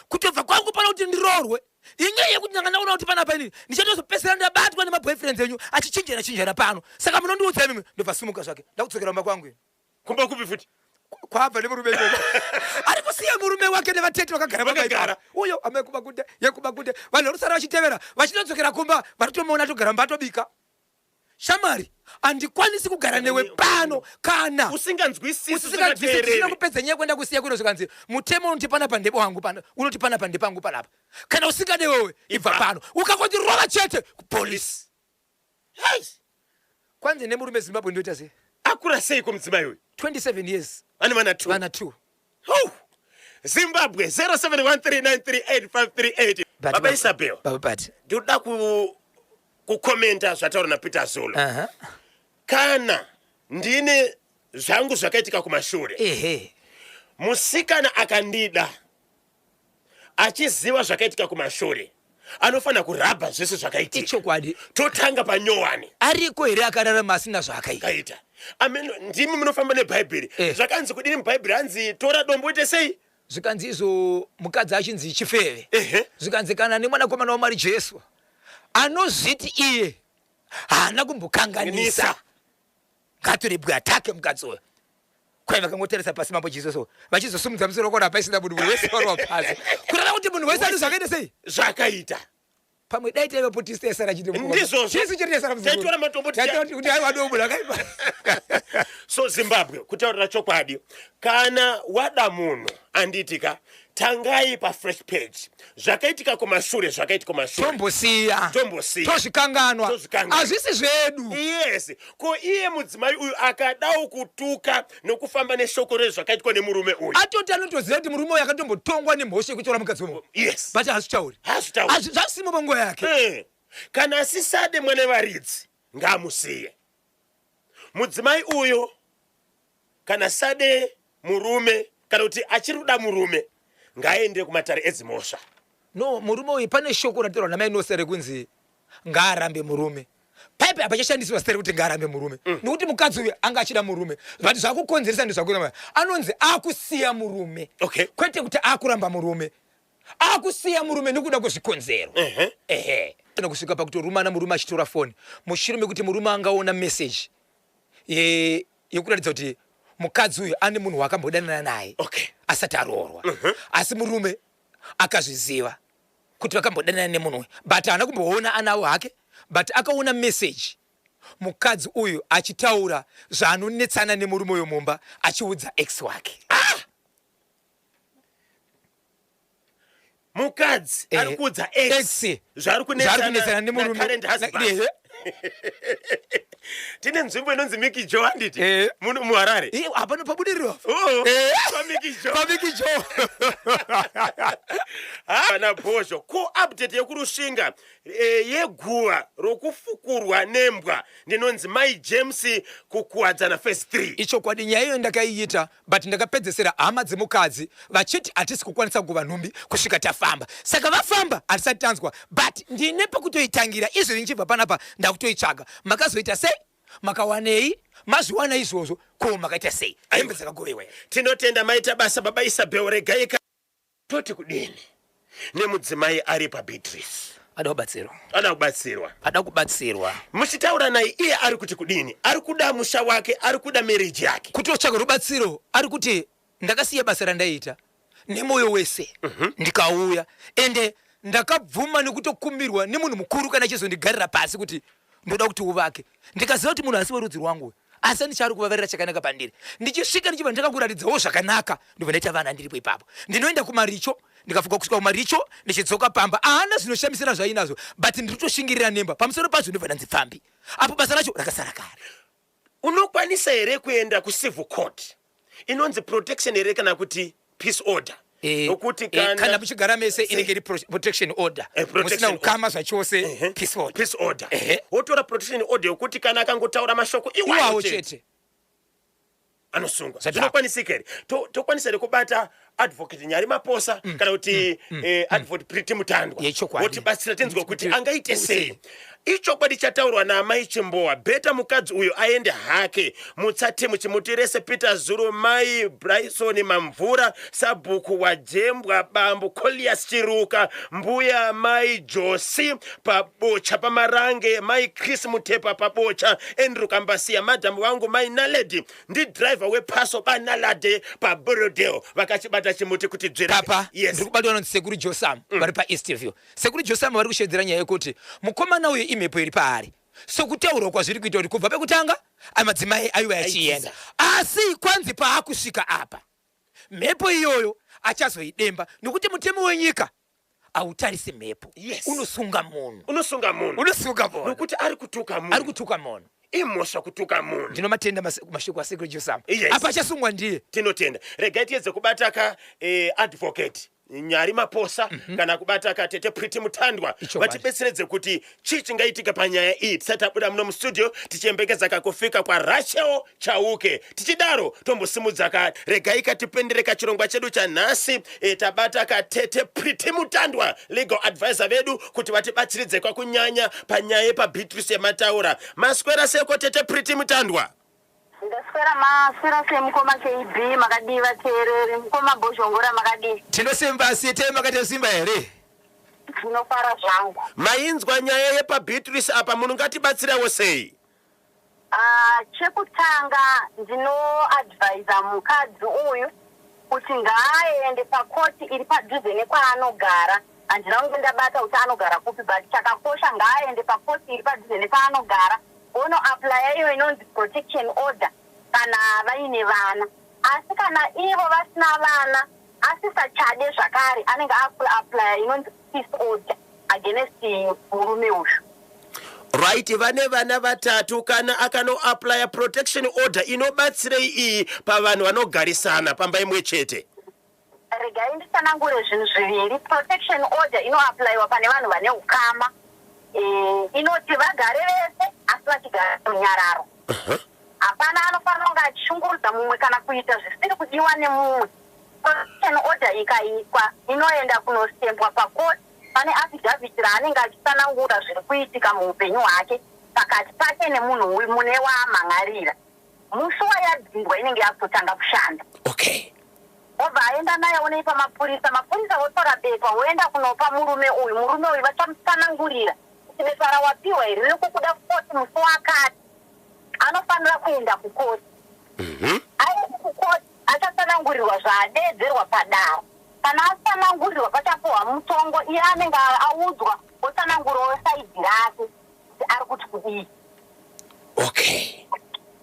Kutobva kwangu pano kuti ndiroorwe inyaya yekuti ndanga ndaona kuti panapa inini ndichatozopesera ndabatwa nemaboyfriends enyu achichinjana chinjana pano. Saka munondiudza imimi." Ndobva simuka zvake, ndakudzokera kumba kwangu ini. Kumba kupi futi? Kwabva nemurume ikoko. Ari kusiya murume wake nevatete vakagara. Vakagara. Uyo amai kubakunde yekubakunde, vanhu vari kusara vachitevera vachinodzokera kumba, varitomuona atogara mba atobika. "Shamwari, handikwanisi kugara newe pano kana usinganzwisisi, usinganzwisisi." Usikateereri. Kupedza nyaya kuenda kusiya kuno, zvikanzi mutemo unoti panapa ndebo wangu pano, unoti panapa ndepangu panapa. Kana usingade wewe, ibva pano. Ukangondirova chete, kupolisi. Hai! Kwanzi nemurume, "Zimbabwe, ndoita sei?" Akura seiko mudzimai uyu? 27 years. Vane vana 2? Vana 2. Hou! Zimbabwe, 0713938538. Baba Isabel, Baba Pati. Ndinoda kukomenta zvataura naPeter Zulu. Kana ndine zvangu zvakaitika kumashure, musikana akandida achiziva zvakaitika kumashure anofanira kurabha zvese zvakaitika. Ichokwadi. Totanga panyowani. Ariko here akararama asina zvaakaita? Kaita amen. Ndimi munofamba nebhaibheri. Zvakanzi kudini mubhaibheri? Hanzi tora dombo uite sei? Zvikanzi izvo mukadzi achinzi chifeve, zvikanzi kana nemwanakomana waMwari Jesu anozviti iye haana kumbokanganisa, Nisa. Ngatorebwe atake mukadzi uyo. Kwai vakangotarisa pasi mambo Jesu so vachizosumudza musoro kona paisina munhu, munhu wese warova pasi, kureva kuti munhu wese ane zvakaita sei? Zvakaita. Pamwe dai taivapo tisu taisara chete. Ndizvozvo. Jesu chete taisara. Taitora matombo. Kuti aiwa, dombo rakaipa. So Zimbabwe, kutaurira chokwadi, kana wada munhu, anditika, tangai pafresh page. Zvakaitika kumashure zvakaitika kumashure. Tombosiya. Tombosiya. Tozvikanganwa. Tozvikanganwa. Hazvisi zvedu. Yes. Ko iye mudzimai uyu akadawo kutuka nokufamba neshoko rezvakaitwa nemurume uyu? Atoti anotoziva kuti murume uyu akatombotongwa nemhosva yekutora mukadzi wemunhu. But hazvitauri. Hazvitauri. Zvasimo panguva yake. Kana asisade mwana wevaridzi, ngaamusiye mudzimai uyo. Kana sade murume, kana kuti achiri kuda murume, ngaaende kumatare edzimhosva. No, murume uyu, pane shoko rataurwa namai Nosa rekunzi ngaarambe murume. Paipe hapachashandiswa zita rekuti ngaarambe murume, nekuti mukadzi uyu anga achida murume, but zvakukonzeresa ndezvakuramba. Anonzi akusiya murume, kwete kuti akuramba murume. Akusiya murume nekuda kwezvikonzero. Ehe, kusvika pakutorumana, murume achitora foni mushure mekuti murume angaona meseji yekuratidza kuti mukadzi uyu ane munhu waakambodanana naye asati aroorwa. Asi murume akazviziva kuti vakambodanana nemunhu uyu, but haana kumboona anawo hake, but akaona meseji mukadzi uyu achitaura zvaanonetsana nemurume uyu mumba, achiudza ex wake. Mukadzi ari kuudza ex ex zvaari zvaari kunetsana kunetsana nemurume current husband. Tine nzvimbo inonzi Miki Joe, handiti? Eh. Muno muHarare. Hapano pabudiriro. Oh, paMiki Joe. PaMiki Joe. Vana Bhozho, ko update yekurushinga yeguva rokufukurwa nembwa? Ndinonzi Mai James kuKuwadzana Phase 3. Ichokwadi, nyaya iyoyo ndakaiita, but ndakapedzesera hama dzemukadzi vachiti hatisi kukwanisa kuva nhumbi kusvika tafamba. Saka vafamba, hatisati tanzwa, but ndine pekutoitangira izvezvi. Ndichibva panapa ndakutoitsvaga. Makazoita sei? Makawanei? Mazviwana izvozvo, ko makaita sei? Hembe dzakagovewa here? Tinotenda, maita basa baba Isabel. Regai toti kudini nemudzimai ari paBeatrice? Ada kubatsirwa. Ada kubatsirwa. Ada kubatsirwa. Muchitaura naye, iye ari kuti kudini? Ari kuda musha wake, ari kuda marriage yake. Kutotsvaga rubatsiro. Ari kuti ndakasiya basa randaiita nemwoyo wese, ndikauya, ende ndakabvuma nekutokumbirwa nemunhu mukuru kana achizondigarira pasi kuti Ndoda kuti uvake. Ndikaziva kuti munhu asi werudzi rwangu uyu, asi andichaari kuvavarira chakanaka pandiri. Ndichisvika ndichibva ndakakuratidzawo zvakanaka, ndobva ndaita vana ndiripo ipapo. Ndinoenda kumaricho, ndikafuka kusvika kumaricho, ndichidzoka pamba. Haana zvinoshamisira zvainazvo, but ndiri kutoshingirira nemba. Pamusoro pazvo ndobva ndanzi pfambi. Apo basa racho rakasara kare. Unokwanisa here kuenda kucivil court inonzi protection here kana kuti peace order? Nokuti kana kana muchigara mese inenge iri protection order. Protection musina ukama zvachose, peace order. Peace order. Wotora protection order yokuti kana akangotaura mashoko iwawo chete anosungwa. Zvinokwanisika here? Tokwanisa here kubata Advocate Nyari Maposa kana kuti Advocate Pretty Mutandwa, votibatsira tinzwe kuti angaite sei? Ichokwadi chataurwa naamai Chimbowa, better mukadzi uyu aende hake. Mutsate muchimutirese Peter Zulu, mai Bryson Mamvura, sabhuku waJembwa, bambo Colias Chiruka, mbuya mai Josi paBocha paMarange, mai Chris Mutepa paBocha, Andrew Kambasiya, madam vangu mai Naledi, ndidriver wepaso baNalade paBorrowdale, vakachibata chimuti kuti dzvira. Papa, yes. Ndiri kubatwa nonzi Sekuru Josam vari paEastview. Sekuru Josam vari kushedzera nyaya yekuti mukomana uyu imhepo iri paari. Sokutaurwa kwazviri kuita kuti kubva pekutanga amadzimai aiva achienda, asi kwanzi paakusvika apa mhepo iyoyo achazoidemba, nokuti mutemo wenyika hautarisi mhepo. Unosunga munhu. Unosunga munhu. Unosunga munhu. Nokuti ari kutuka munhu. Ari kutuka munhu. Imhosva kutuka munhu. Ndinomatenda mashoko aSekuru Josam. Apa achasungwa ndiye. Tinotenda. Regai tiedze kubata ka Advocate Nyari Maposa kana kubata ka Tete Pretty Mutandwa, vatibetseredze kuti chii chingaitika panyaya iyi tisati tabuda muno mustudio, tichiyembekeza kakufika kwaRachel Chauke. Tichidaro tombosimudza ka, regai katipendere kachirongwa chedu chanhasi. Tabata ka Tete Pretty Mutandwa, legal advisor vedu, kuti vatibatsiridze kwakunyanya panyaya yepaBeatrice yamataura. Maswera seko, Tete Pretty Mutandwa? Ndaswera, maswera sei mukoma KB? Makadii vateereri? Mukoma Bhozhongora, makadii? Tinosimba site, makatosimba here? Ndinofara zvangu. Mainzwa nyaya yepaBeatrice apa, munhu ngatibatsirawo sei? Ah, chekutanga ndinoadvisa mukadzi uyu kuti ngaaende pakoti iri padhuze nekwaanogara. Handina kunge ndabata kuti anogara kupi, but chakakosha ngaaende pakoti iri padhuze nepaanogara, vonoapplya iyo inonzi protection order kana vaine vana. Asi kana ivo vasina vana, asisachade zvakare, anenge akuapplya inonzi peace order against murume uyu. Right, vane vana vatatu. Kana akanoapplya protection order, inobatsirei iyi pavanhu vanogarisana pamba imwe chete? Regai nditsanangure zvinhu zviviri. Protection order inoapplyiwa pane vanhu vane ukama. Inoti vagare vese asi vachigara munyararo. Hapana anofanira kunge achishungurudza mumwe kana kuita zvisiri kudiwa nemumwe. Protection order ikaitwa, inoenda kunostempwa pakoti. Pane affidavit raanenge achitsanangura zviri kuitika muupenyu hwake pakati pake nemunhu uyu mune waamhan'arira. Musi wayadhindwa inenge yakutotanga kushanda. Obva aenda naye onoipa mapurisa, mapurisa votora bepa voenda kunopa murume uyu. Murume uyu vachamutsanangurira kuti bepa rawapiwa iri riri kukuda kukoti musi wakati, anofanira kuenda kukoti. Aende kukoti, achatsanangurirwa zvaadeedzerwa padare. Kana atsanangurirwa, pachapuhwa mutongo, iye anenge audzwa otsanangurawo side rake kuti ari kuti kudii.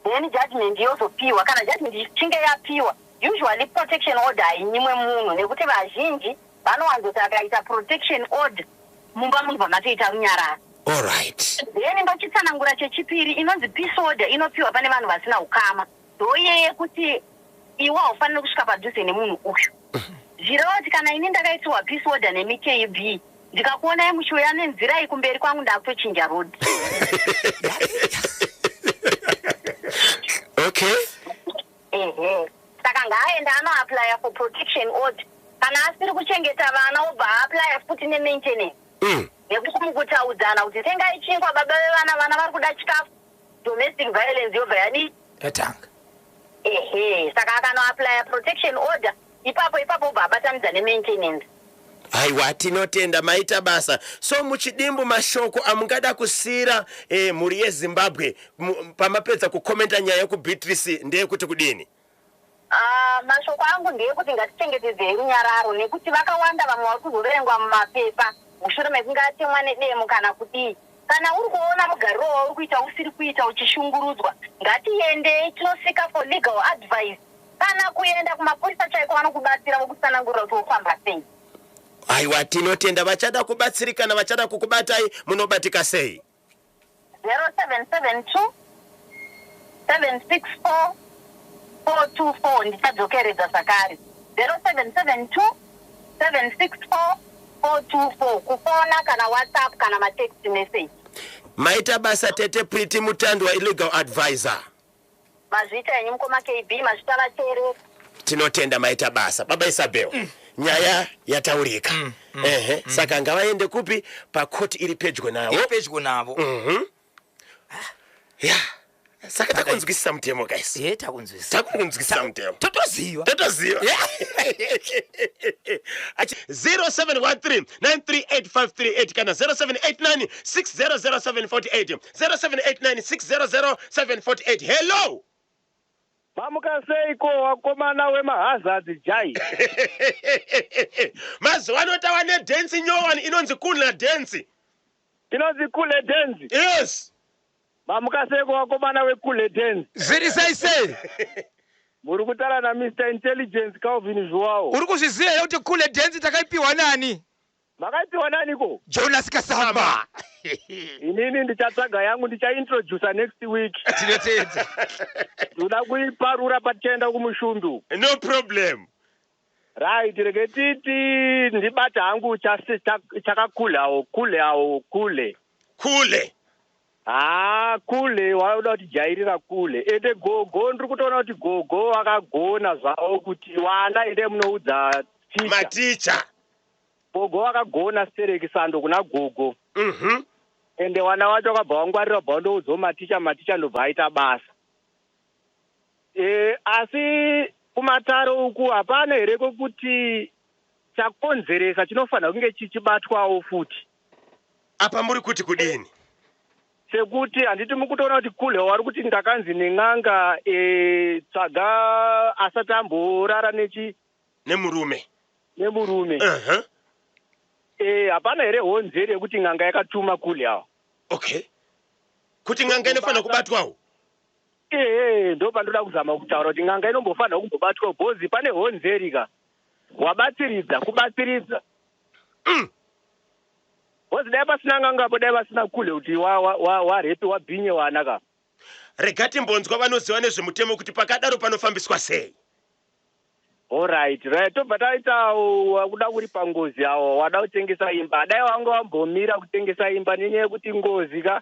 Then judgment yozopiwa. Kana judgment ichinge yapiwa, usually protection order hainyimwe munhu, nekuti vazhinji vanowanzoti akaita protection order, mumba munobva matoita runyararo. Then ndochitsanangura chechipiri inonzi peace order, inopiwa pane vanhu vasina ukama. Ndoiye yekuti iwe haufaniri kusvika padhuze nemunhu uyu. Zvireva kuti kana ini ndakaitirwa peace order nemiKB, ndikakuonai muchiuya nenzira iyi kumberi kwangu, ndakutochinja road. Ehe, saka ngaaende anoapplya for protection order. Kana asiri kuchengeta vana, obva aapplya futi nemaintenance, nekuti mukutaudzana kuti tengai chingwa baba vevana, vana vari kuda chikafu, domestic violence yobva yadii? Yatanga. Ehe, saka akanoapplya protection order ipapo ipapo, obva abatanidza nemaintenance. Aiwa, tinotenda, maita basa. So muchidimbu, mashoko amungada kusiyira mhuri yeZimbabwe pamapedza kukomenta nyaya yekuBeatrice ndeyekuti kudini? Ah, mashoko angu ndeyekuti ngatichengetedzei runyararo, nekuti vakawanda vamwe vari kuzoverengwa mumapepa mushure mekunge atemwa nedemo kana kudii. Kana uri kuona mugariro wauri kuita usiri kuita uchishungurudzwa, ngatiendei tinosika for legal advice kana kuenda kumapurisa chaiko vanokubatsira vokutsanangurira kuti wofamba sei. Aiwa, tinotenda. Vachada kubatsirikana, vachada kukubatai, munobatika sei? 0772 764 424. Ndichadzokeredza zvakare, 0772 764 424, kufona kana WhatsApp kana matext message. Maita basa, Tete Pretty Mutandwa, legal advisor. Mazviita henyu, mukoma KB, mazvita vateereri. Tinotenda, maita basa, baba Isabel. Nyaya yataurika. Ehe, saka ngavaende kupi? Pakoti iri pedyo navo. Iri pedyo navo. Ya, saka takunzwisisa mutemo, guys. E, takunzwisisa. Takunzwisisa mutemo. Totoziva. Totoziva. 0713 938538 kana 0789 600748, 0789 600748. Hello. Mamuka seiko, wakomana wemahazards jai? Mazuva ano tava nedhensi nyowani inonzi Kuna Dhensi. Inonzi Kule Dhensi? Yes. Mamuka seiko, wakomana wekule Dhensi? Zviri sei sei? Muri kutaura naMr Intelligence Calvin Zhuwao. Uri kuzviziva here kuti Kule Dhensi takaipiwa nani? Makaipiwa naniko? Jonas Kasamba. Inini ndichatsvaga yangu, ndichaintroduca next week. Tinotedza. Ndoda kuiparura patichaenda kumushumbi. No problem. Right, rege titi ndibate hangu chakakulawo, kuleawo, kule. Kule. Haa, kule waoda kuti jairira kule. Ende gogo, ndiri kutoona kuti gogo vakagona zvavo kuti wana ende munoudza ticha. Maticha. Gogo vakagona stereki, sando kuna gogo. Ende wana wacho wakabva wangwarira, wabva wandoudzawo maticha, maticha ndobva aita basa. Asi kumatare uku hapana here kwekuti chakonzeresa chinofanira kunge chichibatwawo futi? Apa muri kuti kudini? Sekuti handiti mukutoona kuti kule wari kuti ndakanzi nen'anga, tsvaga asati amborara nechi Nemurume. Nemurume. Hapana here honzeri yekuti n'anga yakatuma kule awa? Okay, kuti n'anga inofanira kubatwawo. Ehe, ndo pandoda kuzama kutaura kuti n'anga inombofanira kumbobatwa, bhozi pane honzeri ka, wabatsiridza kubatsiridza. Bhozi dai pasina n'angapo, dai vasina kule kuti warepi, wabhinye wana ka. Rega timbonzwa vanoziva nezvemutemo kuti pakadaro panofambiswa sei. Alright, right, tobva taita wakuda kuripa ngozi awo wada kutengesa imba. Dai wanga wambomira kutengesa imba, nenyaya yekuti ngozi ka,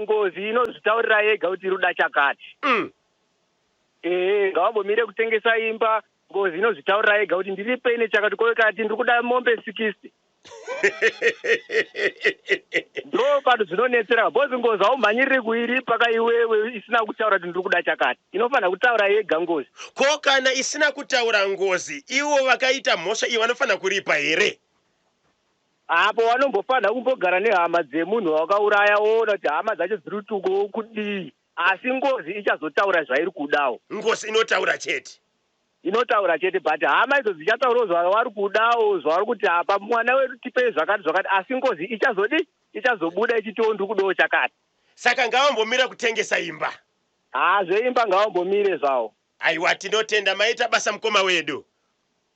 ngozi inozvitaurira yega kuti iri kuda chakati. Ehe, ngawambomire kutengesa imba. Ngozi inozvitaurira yega kuti ndiripe nechakati, kati ndiri kuda mombe 60. Ndo pano zvinonetsera, bhozi ngozi haumhanyiriri kuiripa ka iwewe isina kutaura kuti ndiri kuda chakati. Inofanira kutaura yega ngozi. Ko kana isina kutaura ngozi, ivo vakaita mhosva iyi vanofanira kuripa here? Apo vanombofanira kumbogara nehama dzemunhu wakauraya, woona kuti hama dzacho dziri kutuko kudii, asi ngozi ichazotaura zvairi kudawo. Ngozi inotaura chete. Inotaura chete, but hama idzo dzichataurawo zvavari kudawo, zvavari kuti apa mwana wedu tipei zvakati zvakati, asi ngozi ichazodi ichazobuda ichitiwo ndiri kudawo chakati. Saka ngavambomira kutengesa imba. Haa, zveimba ngavambomire zvavo. Aiwa, tinotenda, maita basa, mukoma wedu.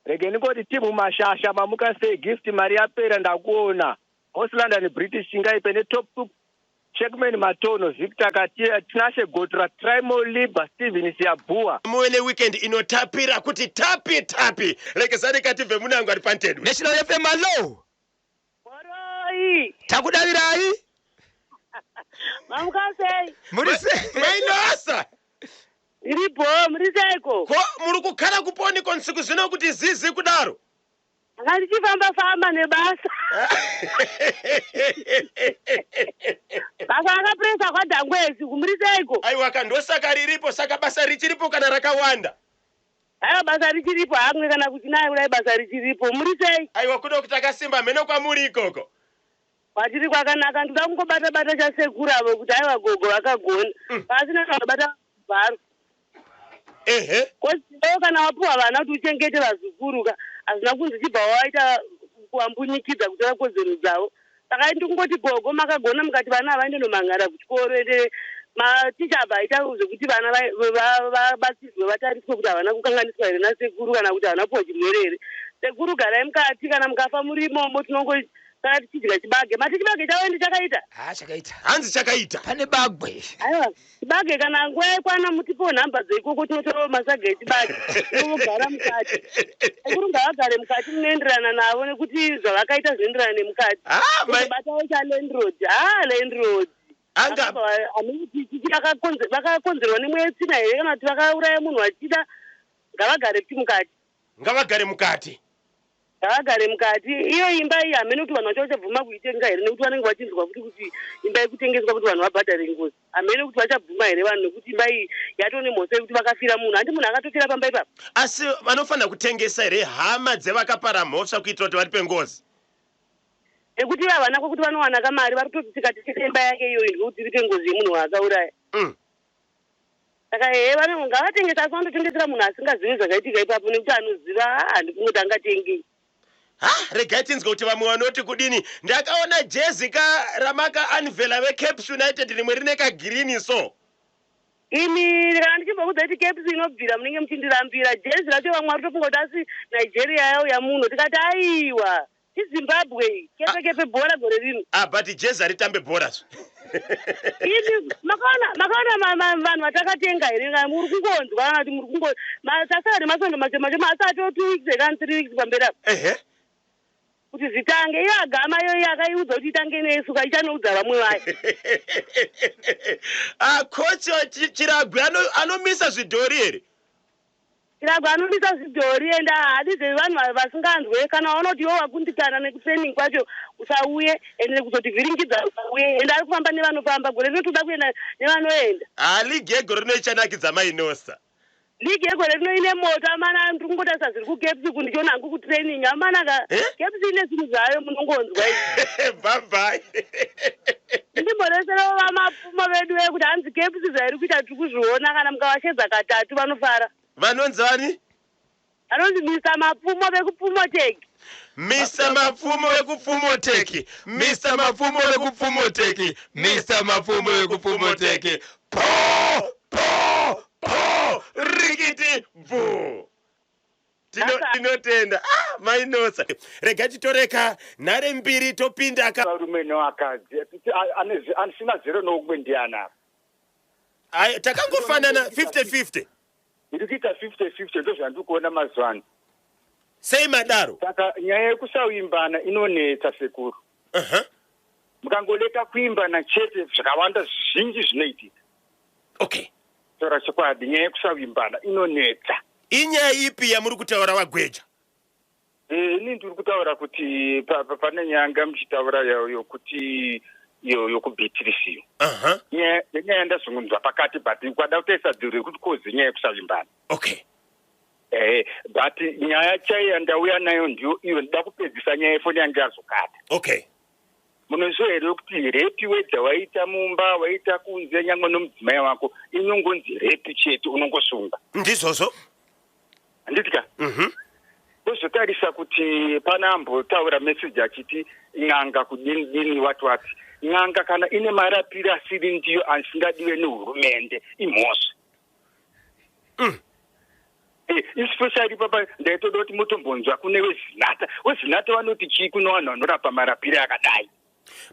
Rege ndingoti timu mashasha, mamuka sei? Gift mari yapera, ndakuona Host London British Chingaipe neTop Soup, Checkman Matono, Victor Katia, Tinashe Gotra, Trimo Liba, Steven Siabua. Muve neweekend inotapira kuti tapi tapi. Rekezani katibve munango ari pantedwe. National FM, hello. Moroi. Takudavirai. Mamuka sei? Muri sei? Mainasa. Iripo, muri seiko? Ko muri kukhala kuponiko nsiku zvino kuti zizi kudaro? Ndanga ndichifamba famba nebasa. Basa rakapresa kwaDhangwezi, muri seiko? Aiwa ka, ndosaka riripo. Saka basa richiripo kana rakawanda? Aiwa, basa richiripo hamwe kana kuchinaya kudai, basa richiripo. Muri sei? Aiwa, kuda kuti takasimba, mheno kwamuri ikoko. Kwatiri kwakanaka. Ndoda kungobata bata chasekuru avo kuti aiwa, gogo vakagona. Pasina kabata bharo. Kozivo kana wapiwa vana kuti uchengete vazukuru ka, hazvina kunzi chibva waita kuambunyikidza kutora kodzero dzavo. Saka ndikungoti gogo makagona mukati vana havaende nomangara kuchikoro, ende maticha abva aita zvekuti vana vabatsirwe vatariswe kuti havana kukanganiswa here nasekuru kana kuti havana kupuwa chirwere here. Sekuru garai mukati, kana mukafa muri imomo tinongo saka tichidya chibage. Mati chibage chavo ende chakaita? Ha, chakaita. Hanzi chakaita. Pane bagwe. Aiwa, chibage kana nguva yakwana mutipewo nhamba dzeikoko tinotorawo masaga echibage. Vogara mukati. Sekuru ngavagare mukati munoenderana navo nekuti zvavakaita zvinoenderana nemukati. Ah, mai Batawo chalandroad. Ah, landroad. anga Vakakonzerwa nemweya yetsvina here kana kuti vakauraya munhu vachida? Ngavagare futi mukati. Ngavagare mukati. Ngavagare mukati. Iyo imba iyi hamene kuti vanhu vacho vachabvuma kuitenga here nekuti vanenge vachinzwa futi kuti imba ikutengeswa kuti vanhu vabhadhare ngozi. Hamene kuti vachabvuma here vanhu nekuti imba iyi yatone mhosva yekuti vakafira munhu. Handi munhu akatofira pamba ipapo. Asi vanofanira kutengesa here hama dzevakapara mhosva kuitira kuti varipe ngozi? Nekuti havana kwekuti vanowana kamari, vari kutoti tikatengesa imba yake iyoyo ndikuti tiripe ngozi yemunhu waakauraya. Saka ehe vanenge ngavatengesa, asi vanototengesera munhu asingazivi zvakaitika ipapo nekuti anoziva handikungoti angatengei. Ha, regai tinzwe kuti vamwe vanoti kudini. Ndakaona jezi ka ramaka anvela veCaps United rimwe rine kagirini so. Imi kana ndichimbokuudza kuti Caps inobvira munenge muchindirambira. Jezi racho vamwe vari kutofunga kuti asi Nigeria yauya muno, tikati aiwa iZimbabwe kepe kepe bhora gore rino. Ah, but jezi haritambe bhora zve. Imi makaona makaona vanhu vatakatenga here? Kana muri kungonzwa kana kuti muri kungo tasara nemasondo mashoma shoma asi atoo 2 weeks kana 3 weeks pamberi apo kuti zvitange. Iyo agama iyoyo akaiudza kuti itange nesu ka ichanoudza vamwe vayo. Ah, coach Chiragwi anomisa zvidhori here? Chiragwi anomisa zvidhori ende haadi zvevanhu vasinganzwe. Kana waona kuti iwe wakundikana nekutraining kwacho usauye, ende nekuzotivhiringidza usauye. Ende ari kufamba nevanofamba gore rino, toda kuenda nevanoenda. Ha, ligi yegore rino ichanakidza mainosa. Ligi yegore rino ine moto amana. Ndiri kungotarisa zviri kuCaps uku, ndichiona hangu kutraining amana ka. Eh? Caps ine zvinhu zvayo munongonzwa izvi. Bye bye. Ndimboreserawo vamapfumo vedu vekuti hanzi Caps zvairi kuita tiri kuzviona, kana mukavashedza katatu vanofara. Vanonzi vani? Vanonzi Mr Mapfumo vekuPfumoteki. Mr Mapfumo vekuPfumoteki, Mr Mapfumo vekuPfumoteki, Mr Mapfumo vekuPfumoteki, po po po rikiti bvu. Tinotenda. Ah, mainosa, rega titoreka nhare mbiri topinda ka. Varume nevakadzi asina zero noumwe ndiani apa? Ai, takangofanana 50-50. Ndiri kuita 50-50, ndo zvandiri kuona mazuva ano. Sei madaro? Saka nyaya yekusavimbana inonetsa, sekuru. Mukangoleka kuimbana chete, zvakawanda zvizhinji zvinoitika. Taura chokwadi, nyaya yekusavimbana inonetsa. Inyaya ipi yamuri kutaura, vagweja? Ini ndiri kutaura kuti pane nyaya muchitaura yokuti iyo yokubhitirisiyo. Nyaya yandazungunzwa pakati, but ukada kutarisa dziro yekuti kozi nyaya yekusavimbana. Ehe, but nyaya chaiyo yandauya nayo ndiyo iyo ndida kupedzisa nyaya yefoni yange yazokata. Munoziva here kuti rape, wedza waita mumba, waita kunze, nyangwe nomudzimai wako, inongonzi rape chete, unongosunga? Ndizvozvo. Handiti ka? Tozotarisa kuti pana ambotaura meseji achiti n'anga kudini dini wati wati. N'anga kana ine marapiro asiri ndiyo, asingadiwe nehurumende, imhosva. Especially papa ndaitoda kuti mutombonzwa kune weZinata. WeZinata vanoti chii kune vanhu vanorapa marapiro akadai?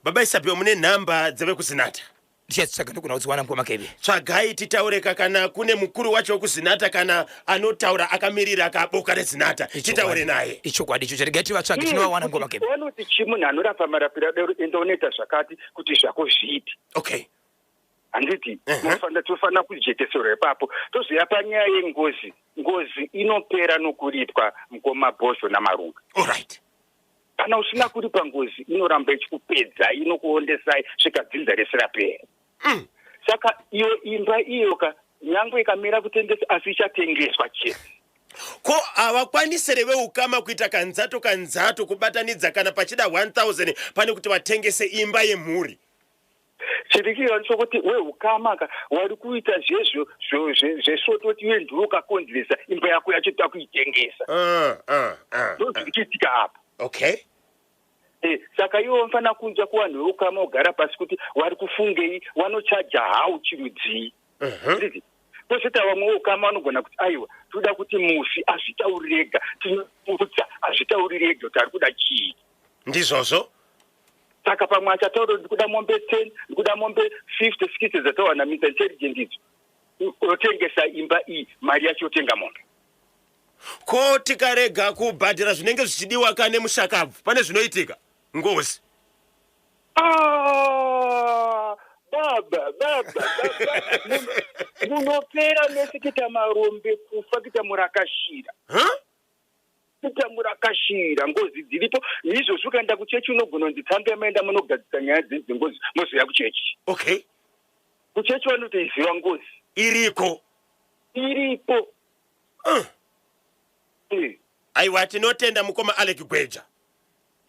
Baba Isabel, mune nhamba dzevekuZinata? Ndichatsvaga, ndogona kudziwana, mukoma Keve. Tsvagai titaureka kana kune mukuru wacho wekuZinata, kana anotaura akamirira kaboka reZinata, titaure naye. Ichokwadi ichocho, regai tivatsvage, tinovawana, mukoma Keve. Vanoti chii munhu anorapa marapiro adaro? Enda unoita zvakati kuti zvako zviite. Handiti? Tofanira kujekeserwa ipapo. Tozoya panyaya yengozi. Ngozi inopera nokuripwa, mukoma Bhozho naMarunga. Kana usina kuripa, ngozi inoramba ichikupedza, inokuondesai svika dzinza rese rapera. Saka iyo imba iyo ka, nyangwe ikamira kutengesa, asi ichatengeswa chete. Ko havakwanisire veukama kuita kanzato kanzato, kubatanidza kana pachida 1000, pane kuti vatengese imba yemhuri? Chirikiwa chokuti weukama ka wari kuita zvezvo zvesvototi iwe ndiwe ukakonzeresa imba yako yacho takuitengesa. Ndo zviri kuitika apa. Saka ivo vanofanira kunzwa kuvanhu veukama vogara pasi kuti vari kufungei, vanochaja hau chirudzii. Handiti? Kwozoita vamwe veukama vanogona kuti aiwa, toda kuti mufi azvitaurire ega, tinoudza azvitaurire ega kuti ari kuda chii. Ndizvozvo. Saka pamwe achataura kuti ndikuda mombe 10, ndikuda mombe 50, 60 dzataurwa naMr Intelligent idzo. Otengesa imba iyi, mari yacho yotenga mombe. Ko tikarega kubhadhara zvinenge zvichidiwa ka nemushakabvu, pane zvinoitika? Ngozi. Ah, baba, baba, baba, munopera mese kuita marombe, kufa kuita murakashira. Huh? Kuita murakashira, ngozi dziripo. Izvozvi ukaenda kuchechi unogona kunzi tsambe maenda munogadzisa nyaya dzenyu dzengozi mozouya kuchechi. Okay. Kuchechi vanotoiziva ngozi. Iriko. Iriko. Aiwa, tinotenda mukoma Alec Gweja.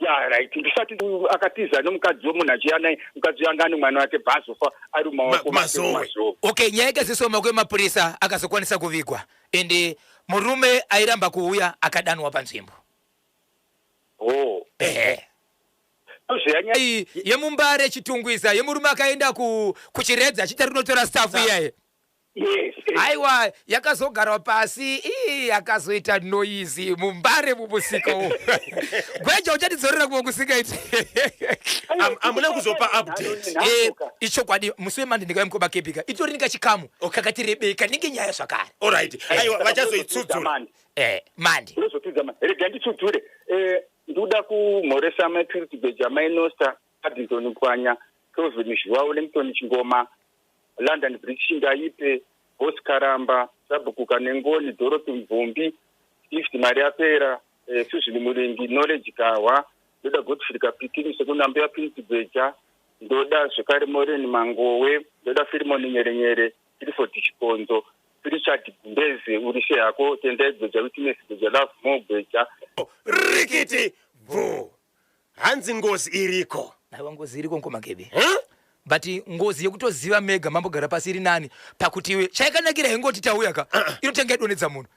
Ya, right. Ndisati akatiza nemukadzi wemunhu achiya naye, mukadzi uyu anga ane mwana wake bvazofa ari mumaoko make Mazowe. Okay, nyaya ikazoiswa mumaoko emapurisa akazokwanisa kuvigwa and murume airamba kuuya akadanwa panzvimbo. Oh. Ehe. Ndozveya nyaya Iyi yemuMbare Chitungwiza yemurume akaenda ku kuChiredzi achiita rinotora staff iyaye. Yes. Aiwa yakazogarwa pasi ii yakazoita noise muMbare mumusika umu. Gweja uchatidzorera kumwe kusingaiti. Hamuna kuzopa update. Ichokwadi musi wemande ndikauya mukoma Kebika itori nekachikamu kakati rebei kanenge nyaya zvakare. Alright. Aiwa vachazoitsudzura. Mande. Unozotudza mande. Rega nditsudzure. Ndikuda kumhoresa mai Purity Gweja, mai Nosta, Addington Mkwanya, Kelvin Zhuwao, Langton Chingoma, London Bridge Chingaipe, Boss Karamba, Sabhuku Kanengoni, Dorothy Mvumbi, Gift Mariapera, Susan Muringi, Knowledge Kahwa, ndoda Godfrey Kapikini, Sekuru Nambuya Purity Gweja, ndoda zvekare Maureen Mangowe, ndoda Philemon Nyerenyere, Clifford Chikonzo, Richard Gumbeze, Urishe Hako, Tendai Gweja, Witness Gweja, Love More Gweja. Rikiti bvu. Hanzi ngozi iriko. Aiwa ngozi iriko mkoma Gebe. Huh? But ngozi yekutoziva mega mambogara pasi iri nani pakuti iwe chaikanakira ingoti tauya ka inotanga yadonhedza munhu.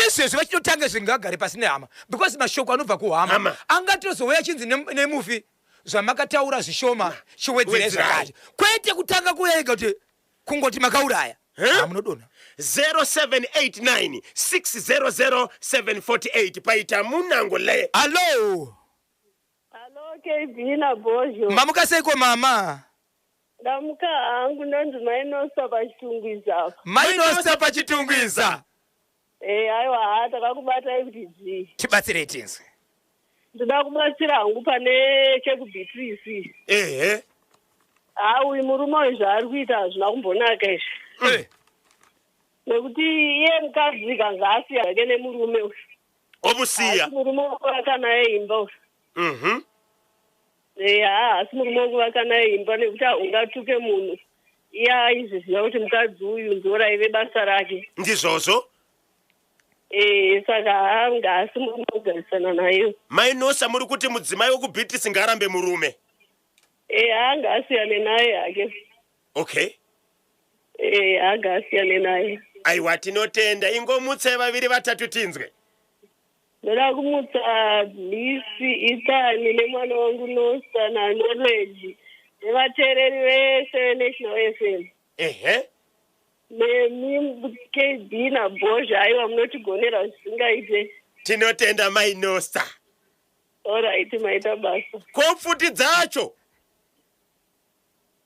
Izvezvi vachitotanga izvi ngavagare pasi nehama because mashoko anobva kuhama Hama. angatozouya achinzi nemufi zvamakataura zvishoma chiwedzerai Wedzerai. zvakati kwete kutanga kuuya ega kuti kungoti makauraya Huh? Hamunodonha. 0789 600 748 paita munango le. Hallo. Hallo KB naBhozho. Mamuka seiko mama? Ndamuka hangu, ndonzi Mai Nosta paChitungwiza apa. Mai Nosta paChitungwiza. Aiwa haa takakubatai kuti dzii. Tibatsirei tinzwe. Ndoda kubatsira hangu pane chekuBeatrice. Ehe. Haa uyu murume uyu zvaari kuita hazvina kumbonaka izvi. Nekuti iye mukadzi kanga asiya hake nemurume uyu. Omusiya. Haasi murume wekuvaka naye imba uyu. Haa haasi murume wekuvaka naye imba nekuti ungatuke munhu. Iye aizviziva kuti mukadzi uyu ndiwo raive basa rake. Ndizvozvo. Saka haa ngaasi murume wekugarisana naye. Mai Nosa muri kuti mudzimai wekuBeatrice ngaarambe murume. Haa ngaasiyane naye hake. Okay. Haa ngaasiyane naye. Aiwa tinotenda, ingomutsai vaviri vatatu tinzwe. Ndoda kumutsa Bliss Ethan nemwana wangu Nosta naKnowledge nevateereri vese veNational FM. Ehe. Nemi KB naBhozha, aiwa munotigonera zvisingaite. Tinotenda Mai Nosta. Alright, maita basa. Ko pfuti dzacho?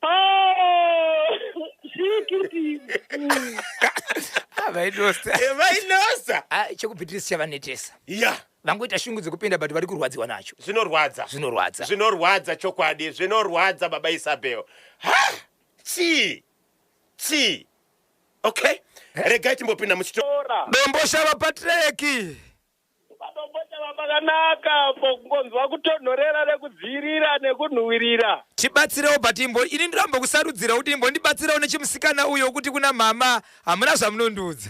Oh, zvikiti. Mai Nosta. Mai Nosta. ChekuBeatrice chavanetesa. Ya. Vangoita shungu dzekupinda but vari kurwadziwa nacho. Zvinorwadza. Zvinorwadza. Zvinorwadza chokwadi, zvinorwadza baba Isabel. Ha! Chii? Chii? Okay. Regai timbopinda muchito. Domboshava Patrick. Domboshava pakanaka po kungonzwa kutonhorera nekudziirira nekunhuwirira. Tibatsirewo but imbo ini ndiramba kusarudzira kuti imbondibatsirawo nechimusikana uyo kuti kuna mama hamuna zvamunondiudza.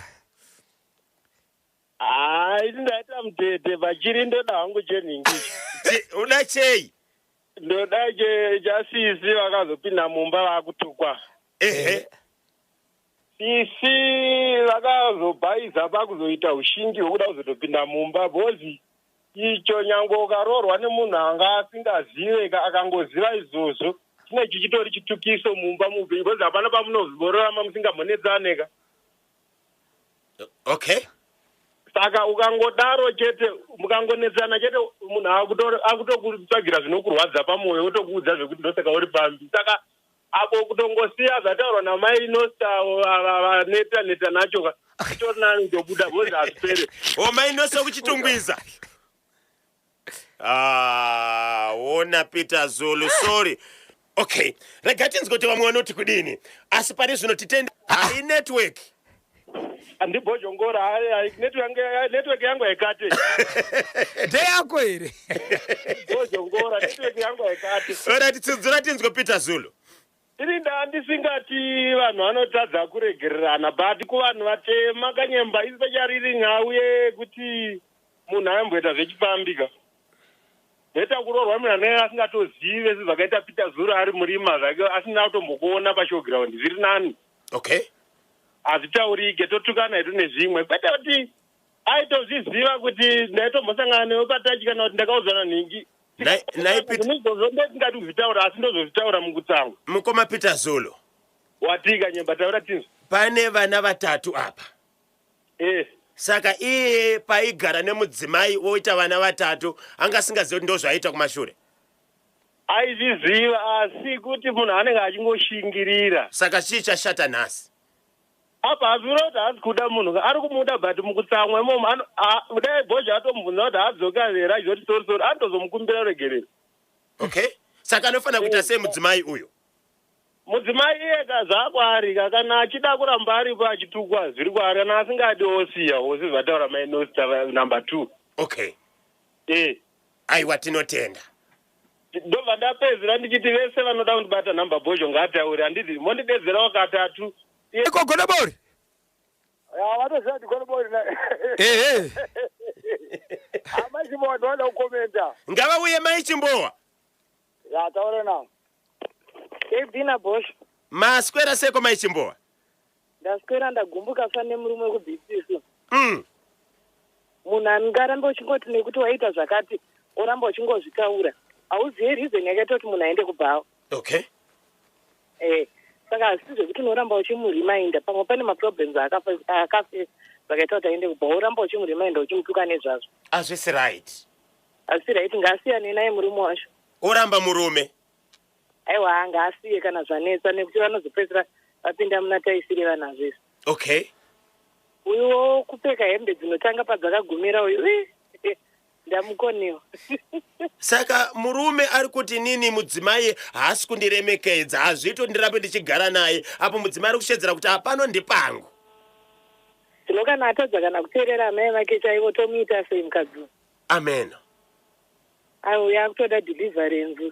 Haa ini ndaita mutete pachiri ndoda hangu chenhingi. Uda chei? Ndoda chasisi vakazopinda mumba vakutukwa. Ehe. Sisi vakazobhaiza pakuzoita ushingi hwekuda kuzotopinda mumba bhozi. Icho nyangwe ukaroorwa nemunhu anga asingazive ka akangoziva izvozvo chine chichitori chitukiso mumba muupenyu because hapana pamunozororama musingamonetsane ka. Okay. Saka ukangodaro chete mukangonetsana chete munhu akutokutsvagira zvinokurwadza pamoyo otokuudza zvekuti ndosaka uri pambi. Saka apo kutongosiya zvataurwa namai Nosta vaneta neta nacho ka itori nani kutobuda because hazvipere. O mai Nosta kuchitungwiza. Ah, wona Peter Zulu, sorry. Okay, rega tinzwe kuti vamwe vanoti kudini. Asi pari zvino titende hai network. Andibhozhongora hai network network yangu haikate. Ndeyako here? Bhozhongora network yangu haikate. Alright, tsinzura tinzwe Peter Zulu. Ini ndandisingati vanhu vanotadza kuregererana but kuvanhu vatema kanyemba especially iri nhau yekuti munhu aimboita zvechipfambi ka beta kuroorwa munhu anenge asingatozive sezvakaita Peter Zuro ari murima zvake asina kutombokuona pashowground zviri nani. Okay. Hazvitaurike totukana hedu nezvimwe kwete kuti aitozviziva kuti ndaitombosangana newe patachi kana kuti ndakaudzwa nanhingi. Nai- nai Peter- Izvozvo ndosingadi kuzvitaura asi ndozozvitaura mukutsamwa. Mukoma Peter Zulu. Watii kanyemba taura tinzwe. Pane vana vatatu apa. Eh. Saka iye paigara nemudzimai woita vana vatatu anga asingazivi kuti ndozvaiita kumashure. Aizviziva asi kuti munhu anenge achingoshingirira. Saka chii chashata nhasi? Apa hazvireva kuti haasi kuda munhu ka ari kumuda but mukutsamwa imomo ano a dai Bhozho atomubvunza kuti haadzoka here achizoti sorry sorry anotozomukumbira ruregerero. Okay. Saka anofanira kuita sei mudzimai uyu? Mudzimai iye ka zvaakwaari ka kana achida kuramba aripo achitukwa zviri kwaari kana asingadi osiya wo sezvataura mai Nosta number 2. Okay. Eh. Aiwa tinotenda. Ndobva ndapedzera ndichiti vese vanoda kundibata number Bhozho ngaataure handiti mondidedzerawo katatu. Iko Godobori. Ya vatoziva kuti Godobori na. Ehe. Amai Chimbowa ndovada kukomenta. Ngavauye mai Chimbowa. Ya taure navo. Ebina Bhozho. Maswera seko mai Chimbowa. Ndaswera ndagumbuka fa nemurume wekubhitisi. Munhu angaramba uchingoti nekuti waita zvakati oramba uchingozvitaura. Hauzive reason yakaita kuti munhu aende kubhawa. Okay. Eh, saka hazvisi zvekuti unoramba uchimureminder pamwe pane maproblems aakaface zvakaita kuti aende kubhawa woramba uchimureminder uchimutuka nezvazvo. Hazvisi right. Hazvisi right ngaasiyane naye murume wacho. Oramba murume. Aiwa ngaasiye kana zvanetsa nekuti vanozopedzisira vapinda muna taisire vanazvo izvi. Okay. Uyuwo kupfeka hembe dzinotanga padzakagumira uyu ii ndamukoniwa. Saka murume ari kuti nini mudzimai haasi kundiremekedza hazviiti kuti ndirambe ndichigara naye apo mudzimai ari kushedzera kuti hapano ndepangu. Zvino kana atadza kana kuteerera amai vake chaivo tomuita sei mukadzi uyu? Amen. Aiwa uyu akutoda deliverance.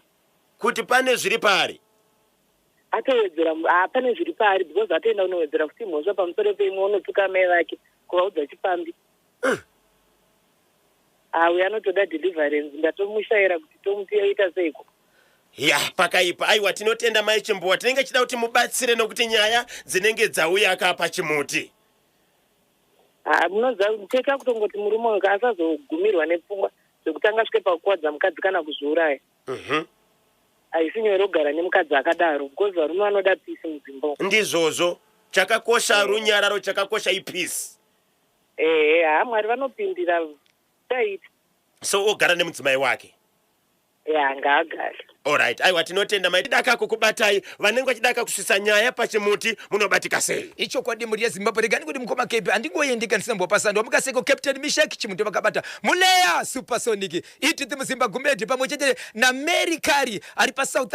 Kuti pane zviri paari. Atowedzera haa pane zviri paari because atoenda kunowedzera futi mhosva pamusoro peimwe onotuka amai vake kuvaudza chipfambi. Haa uyu anotoda deliverance ndatomushaira kuti tomuti oita seiko. Yah pakaipa aiwa tinotenda mai Chimbuwa tinenge tichida kuti mubatsire nokuti nyaya dzinenge dzauya ka pachimuti. Haa munoziva tete akutongoti murume uyu ka asazogumirwa nepfungwa zvekuti angasvike pakukuwadza mukadzi kana kuzviuraya. Haisi nyore kugara nemukadzi akadaro because varume vanoda peace mudzimba umu. Ndizvozvo chakakosha runyararo chakakosha ipeace. Ehe haa Mwari vanopindira zvichaita. So ogara nemudzimai wake. Ya ngaagare. Alright, aiwa tinotenda mai daka kukubatai vanenge vachidaka kusvitsa nyaya pachimuti munobatika sei? Ichokwadi mhuri yeZimbabwe regai ndikuti mukoma KB handingoendika ndisina mbopa sando wamukaseko Captain Mishek chimuti vakabata Muleya Supersonic Edith Muzimba Gumede pamwe chete naMary Kari ari paSouth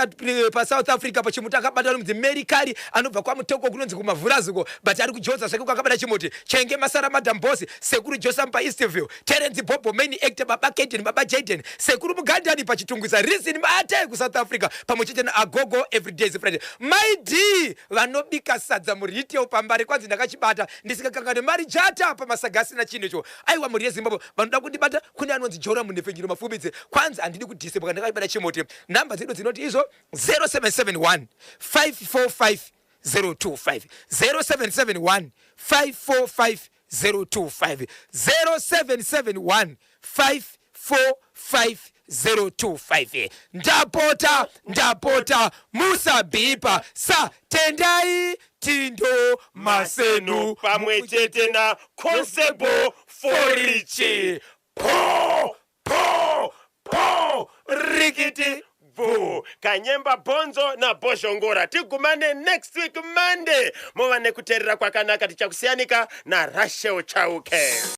paSouth Africa pachimuti akabata anonzi Mary Kari anobva kwaMutoko kunonzi kuMavhurazuko but ari kujoza zvake kwakabata chimuti Chenge Masara Madam Boss Sekuru Josam paEastville Terence Bobo main actor baba Kaden baba Jaden sekuru Mugandani paChitungwiza Reason Mate kuSouth Africa pamwe chete naAgogo Everyday is Friday Mai D vanobika sadza muretail paMbare kwanzi ndakachibata ndisingakangane Mari Jata pamasaga asina chinhu icho aiwa mhuri yeZimbabwe vanoda kundibata kune anonzi Jora Munhepfenyuro Mafubidze kwanzi handidi kudhisebwa ndakachibata chimote number dzedu dzinoti izvo 0771 545 025 0771 545 025 0771 45025. Ndapota, ndapota, musabhipa sa Tendai Tindo Masenu pamwe chete na Constable Forichi. Po po po, rikiti bvu, Kanyemba Bhonzo naBhozhongora. Tigumane next week Monday. Mova nekuteerera kwakanaka. Tichakusiyanika naRachel Chauke.